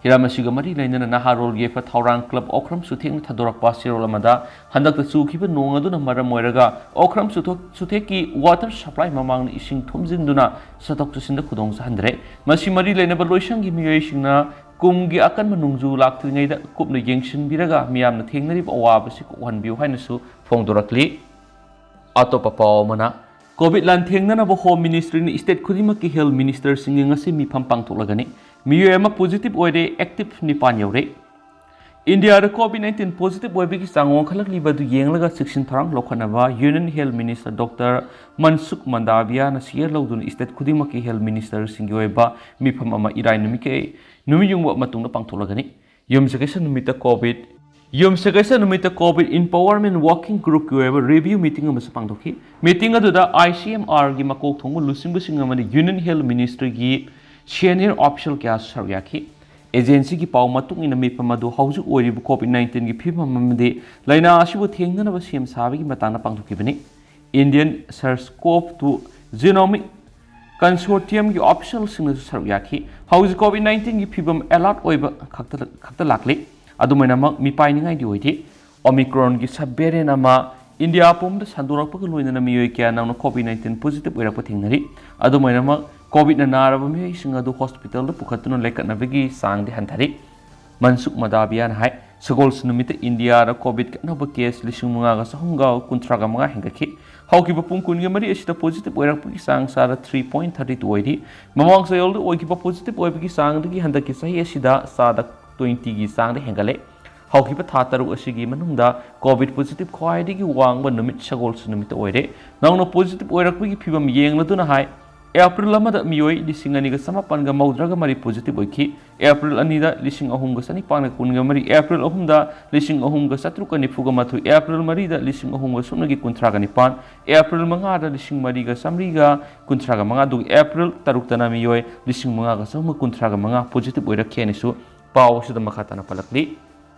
ꯍꯤꯔꯝ ꯑꯁꯤꯒ ꯃꯔꯤ ꯂꯩꯅꯅ ꯅꯍꯥꯔꯣꯜ ꯌꯥꯏꯐ ꯊꯧꯔꯥꯡ ꯀ꯭ꯂꯕ ꯑꯣꯀ꯭ꯔꯝ ꯁꯨꯊꯦꯛꯅ ꯊꯥꯗꯣꯔꯛꯄ ꯆꯦꯔꯣꯜ ꯑꯃꯗ ꯍꯟꯗꯛꯇ ꯆꯨꯈꯤꯕ ꯅꯣꯡ ꯑꯗꯨꯅ ꯃꯔꯝ ꯑꯣꯏꯔꯒ ꯑꯣꯀ꯭ꯔꯝ ꯁꯨꯊꯣꯛ-, ꯁꯨꯊꯦꯛꯀꯤ ꯋꯥꯇꯔ ꯁꯄ꯭ꯂꯥꯏ ꯃꯃꯥꯡꯗ ꯏꯁꯤꯡ ꯊꯨꯝꯖꯤꯟꯗꯨꯅ ꯆꯠꯊꯣꯛ ꯆꯠꯁꯤꯟꯗ ꯈꯨꯗꯣꯡ ꯆꯥꯍꯟꯗ꯭ꯔꯦ꯫ ꯃꯁꯤ ꯃꯔꯤ ꯂꯩꯅꯕ ꯂꯣꯏꯁꯪꯒꯤ ꯃꯤꯑꯣꯏꯁꯤꯡꯅ ꯀꯨꯝꯒꯤ ꯑꯀꯟꯕ ꯅꯣꯡꯖꯨ ꯂꯥꯛꯇ꯭ꯔꯤꯉꯩꯗ ꯀꯨꯞꯅ ꯌꯦꯡꯁꯤꯟꯕꯤꯔꯒ ꯃꯤꯌꯥꯝꯅ ꯊꯦꯡꯅꯔꯤꯕ ꯑꯋꯥꯕꯁꯤ ꯀꯣꯛꯍꯟꯕꯤꯌꯨ ꯍꯥꯏꯅꯁꯨ ꯐꯣꯡꯗꯣꯔꯛꯂꯤ꯫ ꯑꯇꯣꯞꯄ ꯄꯥꯎ ꯑꯃꯅ, ꯀꯣꯚꯤꯗ ꯂꯥꯟꯊꯦꯡꯅꯅꯕ ꯍꯣꯝ ꯃꯤꯅꯤꯁꯇ꯭ꯔꯤꯅ ꯁ꯭ꯇꯦꯠ ꯈꯨꯗꯤꯡꯃꯛꯀꯤ ꯍꯦꯜꯊ ꯃꯤꯅꯤꯁꯇꯔꯁꯤꯡꯒꯤ ꯉꯁꯤ ꯃꯤꯐꯝ ꯄꯥꯡꯊꯣꯛꯂꯒꯅꯤ꯫ ꯃꯤꯑꯣꯏ ꯑꯃ ꯄꯣꯖꯤꯇꯤꯚ ꯑꯣꯏꯔꯦ, ꯑꯦꯛꯇꯤꯚ ꯅꯤꯄꯥꯟ ꯌꯧꯔꯦ꯫ ꯏꯟꯗꯤꯌꯥꯗ ꯀꯣꯚꯤꯗ ꯅꯥꯏꯟꯇꯤꯟ ꯄꯣꯖꯤꯇꯤꯚ ꯑꯣꯏꯕꯒꯤ ꯆꯥꯡ ꯋꯥꯡꯈꯠꯂꯛꯂꯤꯕ ꯑꯗꯨ ꯌꯦꯡꯂꯒ ꯆꯦꯛꯁꯤꯟ ꯊꯧꯔꯥꯡ ꯂꯧꯈꯠꯅꯕ ꯌꯨꯅꯤꯌꯟ ꯍꯦꯜꯊ ꯃꯤꯅꯤꯁꯇꯔ ꯗꯣꯛꯇꯔ ꯃꯟꯁꯨꯈ ꯃꯟꯗꯥꯕꯤꯌꯥꯅ ꯁꯤꯌꯔ ꯂꯧꯗꯨꯅ ꯁ꯭ꯇꯦꯠ ꯈꯨꯗꯤꯡꯃꯛꯀꯤ ꯍꯦꯜꯊ ꯃꯤꯅꯤꯁꯇꯔꯁꯤꯡꯒꯤ ꯑꯣꯏꯕ ꯃꯤꯐꯝ ꯑꯃ ꯏꯔꯥꯏ ꯅꯨꯃꯤꯠꯀꯤ ꯅꯨꯃꯤꯠ ꯌꯨꯡꯕ ꯃꯇꯨꯡꯗ ꯄꯥꯡꯊꯣꯛꯂꯒꯅꯤ꯫ ꯌꯨꯝꯁꯀꯩꯁ ꯅꯨꯃꯤꯠꯇ ꯀꯣꯚꯤꯗ ꯌꯨꯝꯁꯀꯩꯁ ꯅꯨꯃꯤꯠꯇ ꯀꯣꯚꯤꯗ ꯏꯝꯄꯥꯋꯔꯃꯦꯟ ꯋꯥꯔꯀꯤꯡ ꯒ꯭ꯔꯨꯞꯀꯤ ꯑꯣꯏꯕ ꯔꯤꯚ꯭ꯌꯨ ꯃꯤꯇꯤꯡ ꯑꯃꯁꯨ ꯄꯥꯡꯊꯣꯛꯈꯤ꯫ ꯃꯤꯇꯤꯡ ꯑꯗꯨꯗ ꯑꯥꯏ ꯁꯤ ꯑꯦꯝ ꯑꯥꯔꯒꯤ ꯃꯀꯣꯛ ꯊꯣꯡꯕ ꯂꯨꯆꯤꯡꯕꯁꯤꯡ ꯑꯃꯗꯤ ꯌꯨꯅꯤꯌꯟ ꯍꯦꯜꯊ ꯃꯤꯅꯤꯁꯇ꯭ꯔꯤꯒꯤ ꯁꯦꯅꯤꯌꯔ ꯑꯣꯐꯤꯁꯤꯌꯦꯜ ꯀꯌꯥꯁꯨ ꯁꯔꯨꯛ ꯌꯥꯈꯤ꯫ ꯑꯦꯖꯦꯟꯁꯤꯒꯤ ꯄꯥꯎ ꯃꯇꯨꯡ ꯏꯟꯅ ꯃꯤꯐꯝ ꯑꯗꯨ ꯍꯧꯖꯤꯛ ꯑꯣꯏꯔꯤꯕ ꯀꯣꯚꯤꯗ ꯅꯥꯏꯟꯇꯤꯟꯒꯤ ꯐꯤꯕꯝ ꯑꯃꯗꯤ ꯂꯥꯏꯅꯥ ꯑꯁꯤꯕꯨ ꯊꯦꯡꯅꯅꯕ ꯁꯦꯝ ꯁꯥꯕꯒꯤ ꯃꯇꯥꯡꯗ ꯄꯥꯡꯊꯣꯛꯈꯤꯕꯅꯤ꯫ ꯏꯟꯗꯤꯌꯟ ꯁꯥꯔꯁ ꯀꯣꯚ ꯇꯨ ꯖꯤꯅꯣꯃꯤꯛ ꯀꯟꯁꯣꯔꯇꯤꯌꯝꯒꯤ ꯑꯣꯐꯤꯁꯤꯌꯦꯜꯁꯤꯡꯅꯁꯨ ꯁꯔꯨꯛ ꯌꯥꯈꯤ꯫ ꯍꯧꯖꯤꯛ ꯀꯣꯚꯤꯗ ꯅꯥꯏꯟꯇꯤꯟꯒꯤ ꯐꯤꯕꯝ ꯑꯦꯂꯔꯠ ꯑꯣꯏꯕ ꯈꯛꯇ, ꯈꯛꯇ ꯂꯥꯛꯂꯤ꯫ ꯑꯗꯨꯃꯥꯏꯅꯃꯛ ꯃꯤꯄꯥꯏꯅꯤꯡꯉꯥꯏꯗꯤ ꯑꯣꯏꯗꯦ꯫ ꯑꯣꯃꯤꯀ꯭ꯔꯣꯟꯒꯤ ꯁꯕ ꯚꯦꯔꯤꯌꯟ ꯑꯃ ꯏꯟꯗꯤꯌꯥ ꯄꯨꯝꯕꯗ ꯁꯟꯗꯣꯔꯛꯄꯒ ꯂꯣꯏꯅꯅ ꯃꯤꯑꯣꯏ ꯀꯌꯥ ꯅꯧꯅ ꯀꯣꯚꯤꯗ ꯅꯥꯏꯟꯇꯤꯟ ꯄꯣꯖꯤꯇꯤꯚ ꯑꯣꯏꯔꯛꯄ ꯊꯦꯡꯅꯔꯤ꯫ ꯑꯗꯨꯃꯥꯏꯅꯃꯛ ꯀꯣꯚꯤꯗꯅ ꯅꯥꯔꯕ ꯃꯤꯑꯣꯏꯁꯤꯡ ꯑꯗꯨ ꯍꯣꯁꯄꯤꯇꯥꯜꯗ ꯄꯨꯈꯠꯇꯨꯅ ꯂꯩꯈꯠꯅꯕꯒꯤ ꯆꯥꯡꯗꯤ ꯍꯟꯊꯔꯤ꯫ ꯃꯟꯁꯨꯈ ꯃꯗꯥꯕꯤꯌꯥꯅ ꯍꯥꯏ, ꯁꯒꯣꯜꯁꯦꯟ ꯅꯨꯃꯤꯠꯇ ꯏꯟꯗꯤꯌꯥꯗ ꯀꯣꯚꯤꯗ ꯑꯅꯧꯕ ꯀꯦꯁ ꯂꯤꯁꯤꯡ ꯃꯉꯥꯒ ꯆꯍꯨꯝꯒ ꯀꯨꯟꯊ꯭ꯔꯥꯒ ꯃꯉꯥ ꯍꯦꯟꯒꯠꯈꯤ꯫ ꯍꯧꯈꯤꯕ ꯄꯨꯡ ꯀꯨꯟꯒ ꯃꯔꯤ ꯑꯁꯤꯗ ꯄꯣꯖꯤꯇꯤꯚ ꯑꯣꯏꯔꯛꯄꯒꯤ ꯆꯥꯡ ꯆꯥꯗ ꯊ꯭ꯔꯤ ꯄꯣꯏꯟꯠ ꯊꯥꯔꯇꯤ ꯇꯨ ꯑꯣꯏꯔꯤ꯫ ꯃꯃꯥꯡ ꯆꯌꯣꯜꯗ ꯑꯣꯏꯈꯤꯕ ꯄꯣꯖꯤꯇꯤꯚ ꯑꯣꯏꯕꯒꯤ ꯆꯥꯡꯗꯒꯤ ꯍꯟꯗꯛꯀꯤ ꯆꯍꯤ ꯑꯁꯤꯗ ꯆꯥꯗ ꯇ꯭ꯋꯦꯟꯇꯤꯒꯤ ꯆꯥꯡꯗ ꯍꯦꯟꯒꯠꯂꯦ꯫ ꯍꯧꯈꯤꯕ ꯊꯥ ꯇꯔꯨꯛ ꯑꯁꯤꯒꯤ ꯃꯅꯨꯡꯗ ꯀꯣꯚꯤꯗ ꯄꯣꯖꯤꯇꯤꯚ ꯈ꯭ꯋꯥꯏꯗꯒꯤ ꯋꯥꯡꯕ ꯅꯨꯃꯤꯠ ꯁꯒꯣꯜꯁꯦꯟ ꯅꯨꯃꯤꯠꯇ ꯑꯣꯏꯔꯦ꯫ ꯅꯧꯅ ꯄꯣꯖꯤꯇꯤꯚ ꯑꯣꯏꯔꯛꯄꯒꯤ ꯐꯤꯕꯝ ꯌꯦꯡꯂꯗꯨꯅ ꯍꯥꯏ, ꯑꯦꯄ꯭ꯔꯤꯜ ꯑꯃꯗ ꯃꯤꯑꯣꯏ ꯂꯤꯁꯤꯡ ꯑꯅꯤꯒ ꯆꯃꯥꯄꯟꯒ ꯃꯧꯗ꯭ꯔꯥꯒ ꯃꯔꯤ ꯄꯣꯖꯤꯇꯤꯚ ꯑꯣꯏꯈꯤ꯫ ꯑꯦꯄ꯭ꯔꯤꯜ ꯑꯅꯤꯗ ꯂꯤꯁꯤꯡ ꯑꯍꯨꯝꯒ ꯆꯅꯤꯄꯥꯟꯒ ꯀꯨꯟꯒ ꯃꯔꯤ, ꯑꯦꯄ꯭ꯔꯤꯜ ꯑꯍꯨꯝꯗ ꯂꯤꯁꯤꯡ ꯑꯍꯨꯝꯒ ꯆꯥꯇ꯭ꯔꯨꯛꯀ ꯅꯤꯐꯨꯒ ꯃꯥꯊꯣꯏ, ꯑꯦꯄ꯭ꯔꯤꯜ ꯃꯔꯤꯗ ꯂꯤꯁꯤꯡ ꯑꯍꯨꯝꯒ ꯁꯨꯞꯅꯒꯤ ꯀꯨꯟꯊ꯭ꯔꯥꯒ ꯅꯤꯄꯥꯟ, ꯑꯦꯄ꯭ꯔꯤꯜ ꯃꯉꯥꯗ ꯂꯤꯁꯤꯡ ꯃꯔꯤꯒ ꯆꯥꯃꯔꯤꯒ ꯀꯨꯟꯊ꯭ꯔꯥꯒ ꯃꯉꯥ, ꯑꯗꯨꯒ ꯑꯦꯄ꯭ꯔꯤꯜ ꯇꯔꯨꯛꯇꯅ ꯃꯤꯑꯣꯏ ꯂꯤꯁꯤꯡ ꯃꯉꯥꯒ ꯆꯍꯨꯝꯒ ꯀꯨꯟꯊ꯭ꯔꯥꯒ ꯃꯉꯥ ꯄꯣꯖꯤꯇꯤꯚ ꯑꯣꯏꯔꯛꯈꯤ ꯍꯥꯏꯅꯁꯨ ꯄꯥꯎ ꯑꯁꯤꯗ ꯃꯈꯥ ꯇꯥꯅ ꯄꯜꯂꯛꯂꯤ꯫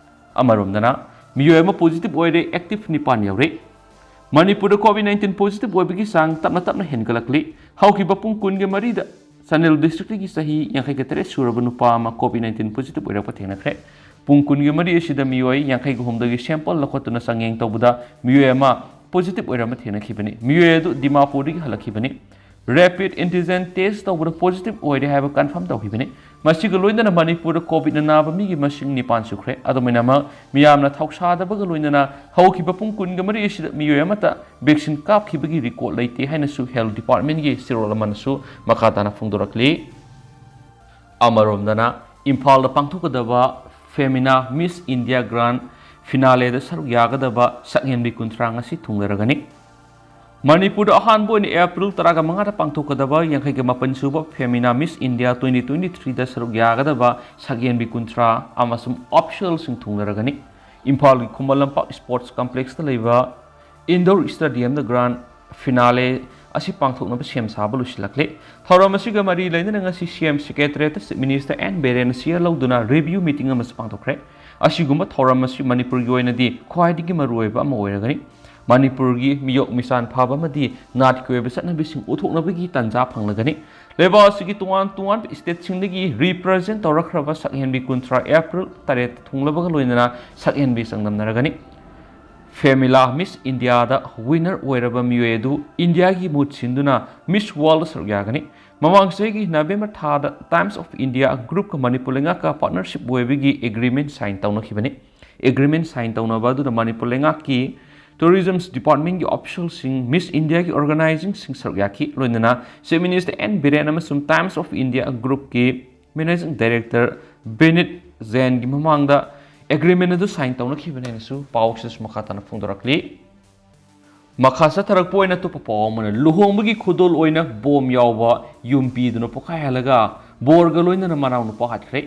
ꯑꯃꯔꯣꯝꯗꯅ, ꯃꯤꯑꯣꯏ ꯑꯃ ꯄꯣꯖꯤꯇꯤꯚ ꯑꯣꯏꯔꯦ, ꯑꯦꯛꯇꯤꯚ ꯅꯤꯄꯥꯟ ꯌꯧꯔꯦ꯫ ꯃꯅꯤꯄꯨꯔꯗ ꯀꯣꯚꯤꯗ ꯅꯥꯏꯟꯇꯤꯟ ꯄꯣꯖꯤꯇꯤꯚ ꯑꯣꯏꯕꯒꯤ ꯆꯥꯡ ꯇꯞꯅ ꯇꯞꯅ ꯍꯦꯟꯒꯠꯂꯛꯂꯤ꯫ ꯍꯧꯈꯤꯕ ꯄꯨꯡ ꯀꯨꯟꯒ ꯃꯔꯤꯗ ꯆꯥꯟꯗꯦꯜ ꯗꯤꯁꯇ꯭ꯔꯤꯛꯇꯒꯤ ꯆꯍꯤ ꯌꯥꯡꯈꯩꯒ ꯇꯔꯦꯠ ꯁꯨꯔꯕ ꯅꯨꯄꯥ ꯑꯃ ꯀꯣꯚꯤꯗ ꯅꯥꯏꯟꯇꯤꯟ ꯄꯣꯖꯤꯇꯤꯚ ꯑꯣꯏꯔꯛꯄ ꯊꯦꯡꯅꯈ꯭ꯔꯦ꯫ ꯄꯨꯡ ꯀꯨꯟꯒ ꯃꯔꯤ ꯑꯁꯤꯗ ꯃꯤꯑꯣꯏ ꯌꯥꯡꯈꯩꯒ ꯍꯨꯝꯗꯣꯏꯒꯤ ꯁꯦꯝꯄꯜ ꯂꯧꯈꯠꯇꯨꯅ ꯆꯥꯡꯌꯦꯡ ꯇꯧꯕꯗ ꯃꯤꯑꯣꯏ ꯑꯃ ꯄꯣꯖꯤꯇꯤꯚ ꯑꯣꯏꯔꯝꯕ ꯊꯦꯡꯅꯈꯤꯕꯅꯤ꯫ ꯃꯤꯑꯣꯏ ꯑꯗꯨ ꯗꯤꯃꯥꯄꯨꯔꯗꯒꯤ ꯍꯜꯂꯛꯈꯤꯕꯅꯤ꯫ ꯔꯦꯄꯤꯗ ꯑꯦꯟꯇꯤꯖꯦꯟ ꯇꯦꯁ ꯇꯧꯕꯗ ꯄꯣꯖꯤꯇꯤꯚ ꯑꯣꯏꯔꯦ ꯍꯥꯏꯕ ꯀꯟꯐꯥꯔꯝ ꯇꯧꯈꯤꯕꯅꯤ꯫ ꯃꯁꯤꯒ ꯂꯣꯏꯅꯅ ꯃꯅꯤꯄꯨꯔꯗ ꯀꯣꯚꯤꯗꯅ ꯅꯥꯕ ꯃꯤꯒꯤ ꯃꯁꯤꯡ ꯅꯤꯄꯥꯟ ꯁꯨꯈ꯭ꯔꯦ꯫ ꯑꯗꯨꯃꯥꯏꯅꯃꯛ ꯃꯤꯌꯥꯝꯅ ꯊꯧꯁꯥꯗꯕꯒ ꯂꯣꯏꯅꯅ ꯍꯧꯈꯤꯕ ꯄꯨꯡ ꯀꯨꯟꯒ ꯃꯔꯤ ꯑꯁꯤꯗ ꯃꯤꯑꯣꯏ ꯑꯃꯠꯇ ꯚꯦꯛꯁꯤꯟ ꯀꯥꯞꯈꯤꯕꯒꯤ ꯔꯦꯀꯣꯔꯗ ꯂꯩꯇꯦ ꯍꯥꯏꯅꯁꯨ ꯍꯦꯜꯊ ꯗꯤꯄꯥꯔꯠꯃꯦꯟꯒꯤ ꯆꯦꯔꯣꯜ ꯑꯃꯅꯁꯨ ꯃꯈꯥ ꯇꯥꯅ ꯐꯣꯡꯗꯣꯔꯛꯂꯤ꯫ ꯑꯃꯔꯣꯝꯗꯅ, ꯏꯝꯐꯥꯜꯗ ꯄꯥꯡꯊꯣꯛꯀꯗꯕ ꯐꯦꯃꯤꯅꯥ ꯃꯤꯁ ꯏꯟꯗꯤꯌꯥ ꯒ꯭ꯔꯥꯟ ꯐꯤꯅꯥꯂꯦꯗ ꯁꯔꯨꯛ ꯌꯥꯒꯗꯕ ꯁꯛꯍꯦꯟꯕꯤ ꯀꯨꯟꯊ꯭ꯔꯥ ꯉꯁꯤ ꯊꯨꯡꯂꯔꯒꯅꯤ꯫ ꯃꯅꯤꯄꯨꯔꯗ ꯑꯍꯥꯟꯕ ꯑꯣꯏꯅ ꯑꯦꯄ꯭ꯔꯤꯜ ꯇꯔꯥꯒ ꯃꯉꯥꯗ ꯄꯥꯡꯊꯣꯛꯀꯗꯕ ꯌꯥꯡꯈꯩꯒ ꯃꯥꯄꯟ ꯁꯨꯕ ꯐꯦꯃꯤꯅꯥ ꯃꯤꯁ ꯏꯟꯗꯤꯌꯥ ꯇ꯭ꯋꯦꯟꯇꯤ ꯇ꯭ꯋꯦꯟꯇꯤ ꯊ꯭ꯔꯤꯗ ꯁꯔꯨꯛ ꯌꯥꯒꯗꯕ ꯁꯛꯍꯦꯟꯕꯤ ꯀꯨꯟꯊ꯭ꯔꯥ ꯑꯃꯁꯨꯡ ꯑꯣꯐꯤꯁꯤꯌꯦꯜꯁꯤꯡ ꯊꯨꯡꯂꯔꯒꯅꯤ꯫ ꯏꯝꯐꯥꯜꯒꯤ ꯈꯨꯃꯟ ꯂꯝꯄꯥꯛ ꯁ꯭ꯄꯣꯔꯠꯁ ꯀꯝꯄ꯭ꯂꯦꯛꯁꯇ ꯂꯩꯕ ꯏꯟꯗꯣꯔ ꯁ꯭ꯇꯦꯗꯤꯌꯝꯗ ꯒ꯭ꯔꯥꯟ ꯐꯤꯅꯥꯂꯦ ꯑꯁꯤ ꯄꯥꯡꯊꯣꯛꯅꯕ ꯁꯦꯝ ꯁꯥꯕ ꯂꯣꯏꯁꯤꯜꯂꯛꯂꯦ꯫ ꯊꯧꯔꯝ ꯑꯁꯤꯒ ꯃꯔꯤ ꯂꯩꯅꯅ ꯉꯁꯤ ꯁꯤ ꯑꯦꯝ ꯁꯦꯀ꯭ꯔꯦꯇꯔꯤꯌꯦꯠꯇ ꯆꯤꯐ ꯃꯤꯅꯤꯁꯇꯔ ꯑꯦꯟ ꯕꯤꯔꯦꯟꯅ ꯁꯤꯌꯔ ꯂꯧꯗꯨꯅ ꯔꯤꯚ꯭ꯌꯨ ꯃꯤꯇꯤꯡ ꯑꯃꯁꯨ ꯄꯥꯡꯊꯣꯛꯈ꯭ꯔꯦ꯫ ꯑꯁꯤꯒꯨꯝꯕ ꯊꯧꯔꯝ ꯑꯁꯤ ꯃꯅꯤꯄꯨꯔꯒꯤ ꯑꯣꯏꯅꯗꯤ ꯈ꯭ꯋꯥꯏꯗꯒꯤ ꯃꯔꯨꯑꯣꯏꯕ ꯑꯃ ꯑꯣꯏꯔꯒꯅꯤ꯫ ꯃꯅꯤꯄꯨꯔꯒꯤ ꯃꯤꯌꯣꯛ ꯃꯤꯆꯥꯟ ꯐꯥꯕ ꯑꯃꯗꯤ ꯅꯥꯠꯀꯤ ꯑꯣꯏꯕ ꯆꯠꯅꯕꯤꯁꯤꯡ ꯎꯠꯊꯣꯛꯅꯕꯒꯤ ꯇꯥꯟꯖꯥ ꯐꯪꯂꯒꯅꯤ꯫ ꯂꯩꯕꯥꯛ ꯑꯁꯤꯒꯤ ꯇꯣꯉꯥꯟ ꯇꯣꯉꯥꯟꯕ ꯁ꯭ꯇꯦꯠꯁꯤꯡꯗꯒꯤ ꯔꯤꯄ꯭ꯔꯖꯦꯟ ꯇꯧꯔꯛꯈ꯭ꯔꯕ ꯁꯛꯍꯦꯟꯕꯤ ꯀꯨꯟꯊ꯭ꯔꯥ ꯑꯦꯄ꯭ꯔꯤꯜ ꯇꯔꯦꯠꯇ ꯊꯨꯡꯂꯕꯒ ꯂꯣꯏꯅꯅ ꯁꯛꯍꯦꯟꯕꯤ ꯆꯥꯡꯗꯝꯅꯔꯒꯅꯤ꯫ ꯐꯦꯃꯤꯂꯥ ꯃꯤꯁ ꯏꯟꯗꯤꯌꯥꯗ ꯋꯤꯟꯅꯔ ꯑꯣꯏꯔꯕ ꯃꯤꯑꯣꯏ ꯑꯗꯨ ꯏꯟꯗꯤꯌꯥꯒꯤ ꯃꯍꯨꯠ ꯁꯤꯟꯗꯨꯅ ꯃꯤꯁ ꯋꯥꯔꯜꯗ ꯁꯔꯨꯛ ꯌꯥꯒꯅꯤ꯫ ꯃꯃꯥꯡ ꯆꯍꯤꯒꯤ ꯅꯕꯦꯝꯕꯔ ꯊꯥꯗ ꯇꯥꯏꯝꯁ ꯑꯣꯐ ꯏꯟꯗꯤꯌꯥ ꯒ꯭ꯔꯨꯞꯀ ꯃꯅꯤꯄꯨꯔ ꯂꯩꯉꯥꯛꯀ ꯄꯥꯔꯠꯅꯔꯁꯤꯞ ꯑꯣꯏꯕꯒꯤ ꯑꯦꯒ꯭ꯔꯤꯃꯦꯟ ꯁꯥꯏꯟ ꯇꯧꯅꯈꯤꯕꯅꯤ꯫ ꯑꯦꯒ꯭ꯔꯤꯃꯦꯟ ꯁꯥꯏꯟ ꯇꯧꯅꯕ ꯑꯗꯨꯗ ꯃꯅꯤꯄꯨꯔ ꯂꯩꯉꯥꯛꯀꯤ ꯇꯨꯔꯤꯖꯝ ꯗꯤꯄꯥꯔꯠꯃꯦꯟꯒꯤ ꯑꯣꯐꯤꯁꯤꯌꯦꯜꯁꯤꯡ, ꯃꯤꯁ ꯏꯟꯗꯤꯌꯥꯒꯤ ꯑꯣꯔꯒꯅꯥꯏꯖꯤꯡꯁꯤꯡ ꯁꯔꯨꯛ ꯌꯥꯈꯤ꯫ ꯂꯣꯏꯅꯅ ꯆꯤꯐ ꯃꯤꯅꯤꯁꯇꯔ ꯑꯦꯟ ꯕꯤꯔꯦꯟ ꯑꯃꯁꯨꯡ ꯇꯥꯏꯝꯁ ꯑꯣꯐ ꯏꯟꯗꯤꯌꯥ ꯒ꯭ꯔꯨꯞꯀꯤ ꯃꯦꯅꯦꯖꯤꯡ ꯗꯥꯏꯔꯦꯛꯇꯔ ꯕꯤꯅꯤꯠ ꯖꯦꯟꯒꯤ ꯃꯃꯥꯡꯗ ꯑꯦꯒ꯭ꯔꯤꯃꯦꯟ ꯑꯗꯨ ꯁꯥꯏꯟ ꯇꯧꯅꯈꯤꯕꯅꯦꯅꯁꯨ ꯄꯥꯎꯁꯤꯗꯁꯨ ꯃꯈꯥ ꯇꯥꯅ ꯐꯣꯡꯗꯣꯔꯛꯂꯤ꯫ ꯃꯈꯥ ꯆꯠꯊꯔꯛꯄ ꯑꯣꯏꯅ ꯑꯇꯣꯞꯄ ꯄꯥꯎ ꯑꯃꯅ, ꯂꯨꯍꯣꯡꯕꯒꯤ ꯈꯨꯗꯣꯜ ꯑꯣꯏꯅ ꯕꯣꯝ ꯌꯥꯎꯕ ꯌꯨꯝ ꯄꯤꯗꯨꯅ ꯄꯣꯈꯥꯏꯍꯜꯂꯒ ꯕꯣꯔꯒ ꯂꯣꯏꯅꯅ ꯃꯅꯥꯎꯅꯨꯄꯥ ꯍꯥꯠꯈ꯭ꯔꯦ꯫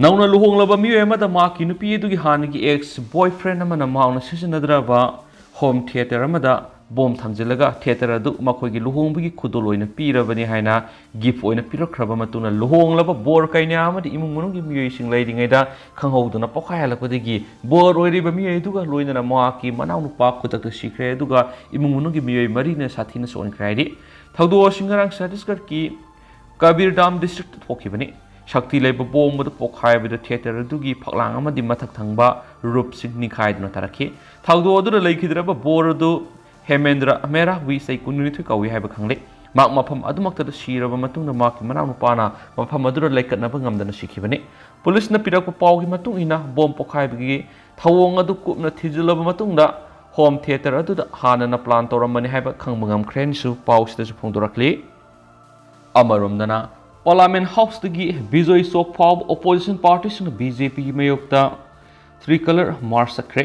ꯅꯧꯅ ꯂꯨꯍꯣꯡꯂꯕ ꯃꯤꯑꯣꯏ ꯑꯃꯗ ꯃꯍꯥꯛꯀꯤ ꯅꯨꯄꯤ ꯑꯗꯨꯒꯤ ꯍꯥꯟꯅꯒꯤ ꯑꯦꯛꯁ ꯕꯣꯏꯐ꯭ꯔꯦꯟ ꯑꯃꯅ ꯃꯍꯥꯛꯅ ꯁꯤꯖꯤꯟꯅꯗ꯭ꯔꯕ ꯍꯣꯝ ꯊꯤꯌꯦꯇꯔ ꯑꯃꯗ ꯕꯣꯝ ꯊꯝꯖꯤꯜꯂꯒ ꯊꯤꯌꯦꯇꯔ ꯑꯗꯨ ꯃꯈꯣꯏꯒꯤ ꯂꯨꯍꯣꯡꯕꯒꯤ ꯈꯨꯗꯣꯜ ꯑꯣꯏꯅ ꯄꯤꯔꯕꯅꯤ ꯍꯥꯏꯅ ꯒꯤꯐ ꯑꯣꯏꯅ ꯄꯤꯔꯛꯈ꯭ꯔꯕ ꯃꯇꯨꯡꯗ ꯂꯨꯍꯣꯡꯂꯕ ꯕꯣꯔ ꯀꯩꯅꯥ ꯑꯃꯗꯤ ꯏꯃꯨꯡ ꯃꯅꯨꯡꯒꯤ ꯃꯤꯑꯣꯏꯁꯤꯡ ꯂꯩꯔꯤꯉꯩꯗ ꯈꯪꯍꯧꯗꯅ ꯄꯣꯈꯥꯏꯍꯜꯂꯛꯄꯗꯒꯤ ꯕꯣꯔ ꯑꯣꯏꯔꯤꯕ ꯃꯤꯑꯣꯏ ꯑꯗꯨꯒ ꯂꯣꯏꯅꯅ ꯃꯍꯥꯛꯀꯤ ꯃꯅꯥꯎꯅꯨꯄꯥ ꯈꯨꯗꯛꯇ ꯁꯤꯈ꯭ꯔꯦ, ꯑꯗꯨꯒ ꯏꯃꯨꯡ ꯃꯅꯨꯡꯒꯤ ꯃꯤꯑꯣꯏ ꯃꯔꯤꯅ ꯁꯥꯊꯤꯅ ꯁꯣꯛꯍꯟꯈ꯭ꯔꯦ ꯍꯥꯏꯔꯤ꯫ ꯊꯧꯗꯣꯛ ꯑꯁꯤ ꯉꯔꯥꯡ ꯆꯇꯤꯁꯒꯔꯀꯤ ꯀꯕꯤꯔꯗꯥꯝ ꯗꯤꯁꯇ꯭ꯔꯤꯛꯇ ꯊꯣꯛꯈꯤꯕꯅꯤ꯫ ꯁꯛꯇꯤ ꯂꯩꯕ ꯕꯣꯝ ꯑꯗꯨ ꯄꯣꯈꯥꯏꯕꯗ ꯊꯤꯌꯦꯇꯔ ꯑꯗꯨꯒꯤ ꯐꯛꯂꯥꯡ ꯑꯃꯗꯤ ꯃꯊꯛ ꯊꯪꯕ ꯔꯨꯞꯁꯤꯡ ꯅꯤꯡꯈꯥꯏꯗꯨꯅ ꯇꯥꯔꯛꯈꯤ꯫ ꯊꯧꯗꯣꯛ ꯑꯗꯨꯗ ꯂꯩꯈꯤꯗ꯭ꯔꯕ ꯕꯣꯔ ꯑꯗꯨ ꯍꯦꯃꯦꯟꯗ꯭ꯔ ꯃꯦꯔꯥ ꯋꯤ, ꯆꯍꯤ ꯀꯨꯟꯅꯤꯊꯣꯏ ꯀꯧꯏ ꯍꯥꯏꯕ ꯈꯪꯂꯦ꯫ ꯃꯍꯥꯛ ꯃꯐꯝ ꯑꯗꯨꯃꯛꯇꯗ ꯁꯤꯔꯕ ꯃꯇꯨꯡꯗ ꯃꯍꯥꯛꯀꯤ ꯃꯅꯥꯎꯅꯨꯄꯥꯅ ꯃꯐꯝ ꯑꯗꯨꯗ ꯂꯩꯀꯠꯅꯕ ꯉꯝꯗꯅ ꯁꯤꯈꯤꯕꯅꯤ꯫ ꯄꯨꯂꯤꯁꯅ ꯄꯤꯔꯛꯄ ꯄꯥꯎꯒꯤ ꯃꯇꯨꯡ ꯏꯟꯅ, ꯕꯣꯝ ꯄꯣꯈꯥꯏꯕꯒꯤ ꯊꯧꯑꯣꯡ ꯑꯗꯨ ꯀꯨꯞꯅ ꯊꯤꯖꯤꯜꯂꯕ ꯃꯇꯨꯡꯗ ꯍꯣꯝ ꯊꯤꯌꯦꯇꯔ ꯑꯗꯨꯗ ꯍꯥꯟꯅꯅ ꯄ꯭ꯂꯥꯟ ꯇꯧꯔꯝꯕꯅꯤ ꯍꯥꯏꯕ ꯈꯪꯕ ꯉꯝꯈ꯭ꯔꯦ ꯍꯥꯏꯅꯁꯨ ꯄꯥꯎꯁꯤꯗꯁꯨ ꯐꯣꯡꯗꯣꯔꯛꯂꯤ꯫ ꯑꯃꯔꯣꯝꯗꯅ, Parliament Houseꯇꯒꯤ ꯕꯤꯖꯣꯏ ꯆꯣꯛ ꯐꯥꯎꯕ opposition partyꯁꯤꯡꯅ BJPꯒꯤ ꯃꯥꯌꯣꯛꯇ Tricolor March ꯆꯠꯈ꯭ꯔꯦ꯫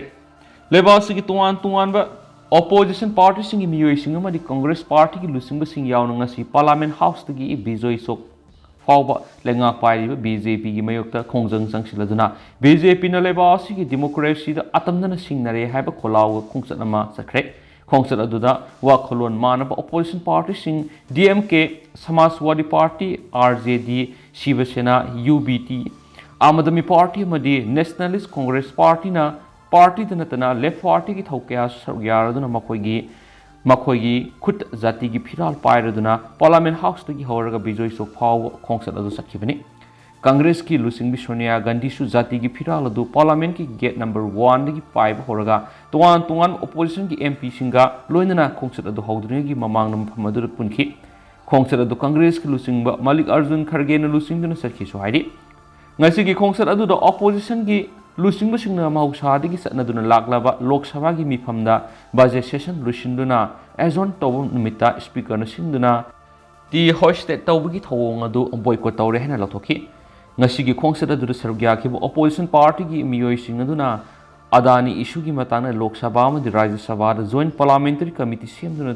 ꯂꯩꯕꯥꯛ ꯑꯁꯤꯒꯤ ꯇꯣꯉꯥꯟ ꯇꯣꯉꯥꯟꯕ opposition partyꯁꯤꯡꯒꯤ ꯃꯤꯑꯣꯏꯁꯤꯡ ꯑꯃꯗꯤ Congress partyꯒꯤ ꯂꯨꯆꯤꯡꯕꯁꯤꯡ ꯌꯥꯎꯅ ꯉꯁꯤ Parliament Houseꯇꯒꯤ ꯕꯤꯖꯣꯏ ꯆꯣꯛ ꯐꯥꯎꯕ ꯂꯩꯉꯥꯛ ꯄꯥꯏꯔꯤꯕ BJPꯒꯤ ꯃꯥꯌꯣꯛꯇ ꯈꯣꯡꯖꯪ ꯆꯪꯁꯤꯜꯂꯗꯨꯅ, BJPꯅ ꯂꯩꯕꯥꯛ ꯑꯁꯤꯒꯤ democracyꯗ ꯑꯇꯝꯅꯅ ꯁꯤꯡꯅꯔꯦ ꯍꯥꯏꯕ ꯈꯣꯜꯂꯥꯎꯒ ꯈꯣꯡꯆꯠ ꯑꯃ ꯆꯠꯈ꯭ꯔꯦ꯫ ꯈꯣꯡꯆꯠ ꯑꯗꯨꯗ ꯋꯥꯈꯜꯂꯣꯟ ꯃꯥꯟꯅꯕ opposition partyꯁꯤꯡ DMK, Samajwadi Party, RJD, Shiva Sena, UBT, Aam Aadmi Party ꯑꯃꯗꯤ Nationalist Congress Partyꯅ partyꯗ ꯅꯠꯇꯅ left partyꯒꯤ ꯊꯧ ꯀꯌꯥꯁꯨ ꯁꯔꯨꯛ ꯌꯥꯔꯗꯨꯅ ꯃꯈꯣꯏꯒꯤ, ꯃꯈꯣꯏꯒꯤ ꯈꯨꯠ ꯖꯥꯇꯤꯒꯤ ꯐꯤꯔꯥꯜ ꯄꯥꯏꯔꯗꯨꯅ Parliament Houseꯇꯒꯤ ꯍꯧꯔꯒ ꯕꯤꯖꯣꯏ ꯆꯣꯛ ꯐꯥꯎꯕ ꯈꯣꯡꯆꯠ ꯑꯗꯨ ꯆꯠꯈꯤꯕꯅꯤ꯫ Congressꯀꯤ ꯂꯨꯆꯤꯡꯕꯤ ꯁꯣꯅꯤꯌꯥ ꯒꯥꯟꯙꯤꯁꯨ ꯖꯥꯇꯤꯒꯤ ꯐꯤꯔꯥꯜ ꯑꯗꯨ Parliamentꯀꯤ gate number oneꯗꯒꯤ ꯄꯥꯏꯕ ꯍꯧꯔꯒ ꯇꯣꯉꯥꯟ ꯇꯣꯉꯥꯟꯕ oppositionꯒꯤ MPꯁꯤꯡꯒ ꯂꯣꯏꯅꯅ ꯈꯣꯡꯆꯠ ꯑꯗꯨ ꯍꯧꯗ꯭ꯔꯤꯉꯩꯒꯤ ꯃꯃꯥꯡꯗ ꯃꯐꯝ ꯑꯗꯨꯗ ꯄꯨꯟꯈꯤ꯫ ꯈꯣꯡꯆꯠ ꯑꯗꯨ Congressꯀꯤ ꯂꯨꯆꯤꯡꯕ ꯃꯜꯂꯤꯀꯥꯔꯖꯨꯟ ꯈꯔꯒꯦꯅ ꯂꯨꯆꯤꯡꯗꯨꯅ ꯆꯠꯈꯤꯁꯨ ꯍꯥꯏꯔꯤ꯫ ꯉꯁꯤꯒꯤ ꯈꯣꯡꯆꯠ ꯑꯗꯨꯗ oppositionꯒꯤ ꯂꯨꯆꯤꯡꯕꯁꯤꯡꯅ ꯃꯍꯧꯁꯥꯗꯒꯤ ꯆꯠꯅꯗꯨꯅ ꯂꯥꯛꯂꯕ ꯂꯣꯛ ꯁꯚꯥꯒꯤ ꯃꯤꯐꯝꯗ budget session ꯂꯣꯏꯁꯤꯟꯗꯨꯅ adjourn ꯇꯧꯕ ꯅꯨꯃꯤꯠꯇ Speakerꯅ ꯁꯤꯟꯗꯨꯅ tea hoisted ꯇꯧꯕꯒꯤ ꯊꯧꯑꯣꯡ ꯑꯗꯨ boycott ꯇꯧꯔꯦ ꯍꯥꯏꯅ ꯂꯥꯎꯊꯣꯛꯈꯤ꯫ ꯉꯁꯤꯒꯤ ꯈꯣꯡꯆꯠ ꯑꯗꯨꯗ ꯁꯔꯨꯛ ꯌꯥꯈꯤꯕ opposition partyꯒꯤ ꯃꯤꯑꯣꯏꯁꯤꯡ ꯑꯗꯨꯅ ꯑꯗꯥꯅꯤ issueꯒꯤ ꯃꯇꯥꯡꯗ ꯂꯣꯛ ꯁꯚꯥ ꯑꯃꯗꯤ ꯔꯥꯖ꯭ꯌ ꯁꯚꯥꯗ joint parliamentary committee ꯁꯦꯝꯗꯨꯅ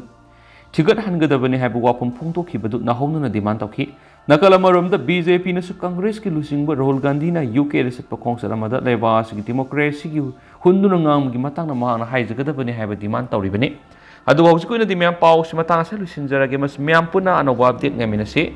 ꯊꯤꯒꯠꯍꯟꯒꯗꯕꯅꯤ ꯍꯥꯏꯕ ꯋꯥꯐꯝ ꯐꯣꯡꯗꯣꯛꯈꯤꯕꯗꯨ ꯅꯧꯍꯧꯅꯅ demand ꯇꯧꯈꯤ꯫ ꯅꯥꯀꯜ ꯑꯃꯔꯣꯝꯗ BJPꯅꯁꯨ Congressꯀꯤ ꯂꯨꯆꯤꯡꯕ ꯔꯥꯍꯨꯜ ꯒꯥꯟꯙꯤꯅ UKꯗ ꯆꯠꯄ ꯈꯣꯡꯆꯠ ꯑꯃꯗ ꯂꯩꯕꯥꯛ ꯑꯁꯤꯒꯤ democracyꯒꯤ ꯍꯨꯟꯗꯨꯅ ꯉꯥꯡꯕꯒꯤ ꯃꯇꯥꯡꯗ ꯃꯍꯥꯛꯅ ꯍꯥꯏꯖꯒꯗꯕꯅꯤ ꯍꯥꯏꯕ demand ꯇꯧꯔꯤꯕꯅꯤ꯫ ꯑꯗꯨꯕꯨ ꯍꯧꯖꯤꯛꯀꯤ ꯑꯣꯏꯅꯗꯤ ꯃꯌꯥꯝ ꯄꯥꯎꯁꯤ ꯃꯇꯥꯡ ꯑꯁꯤꯗ ꯂꯣꯏꯁꯤꯟꯖꯔꯒꯦ꯫ ꯃꯁꯤ ꯃꯌꯥꯝ ꯄꯨꯟꯅ ꯑꯅꯧꯕ update ꯉꯥꯏꯃꯤꯟꯅꯁꯤ꯫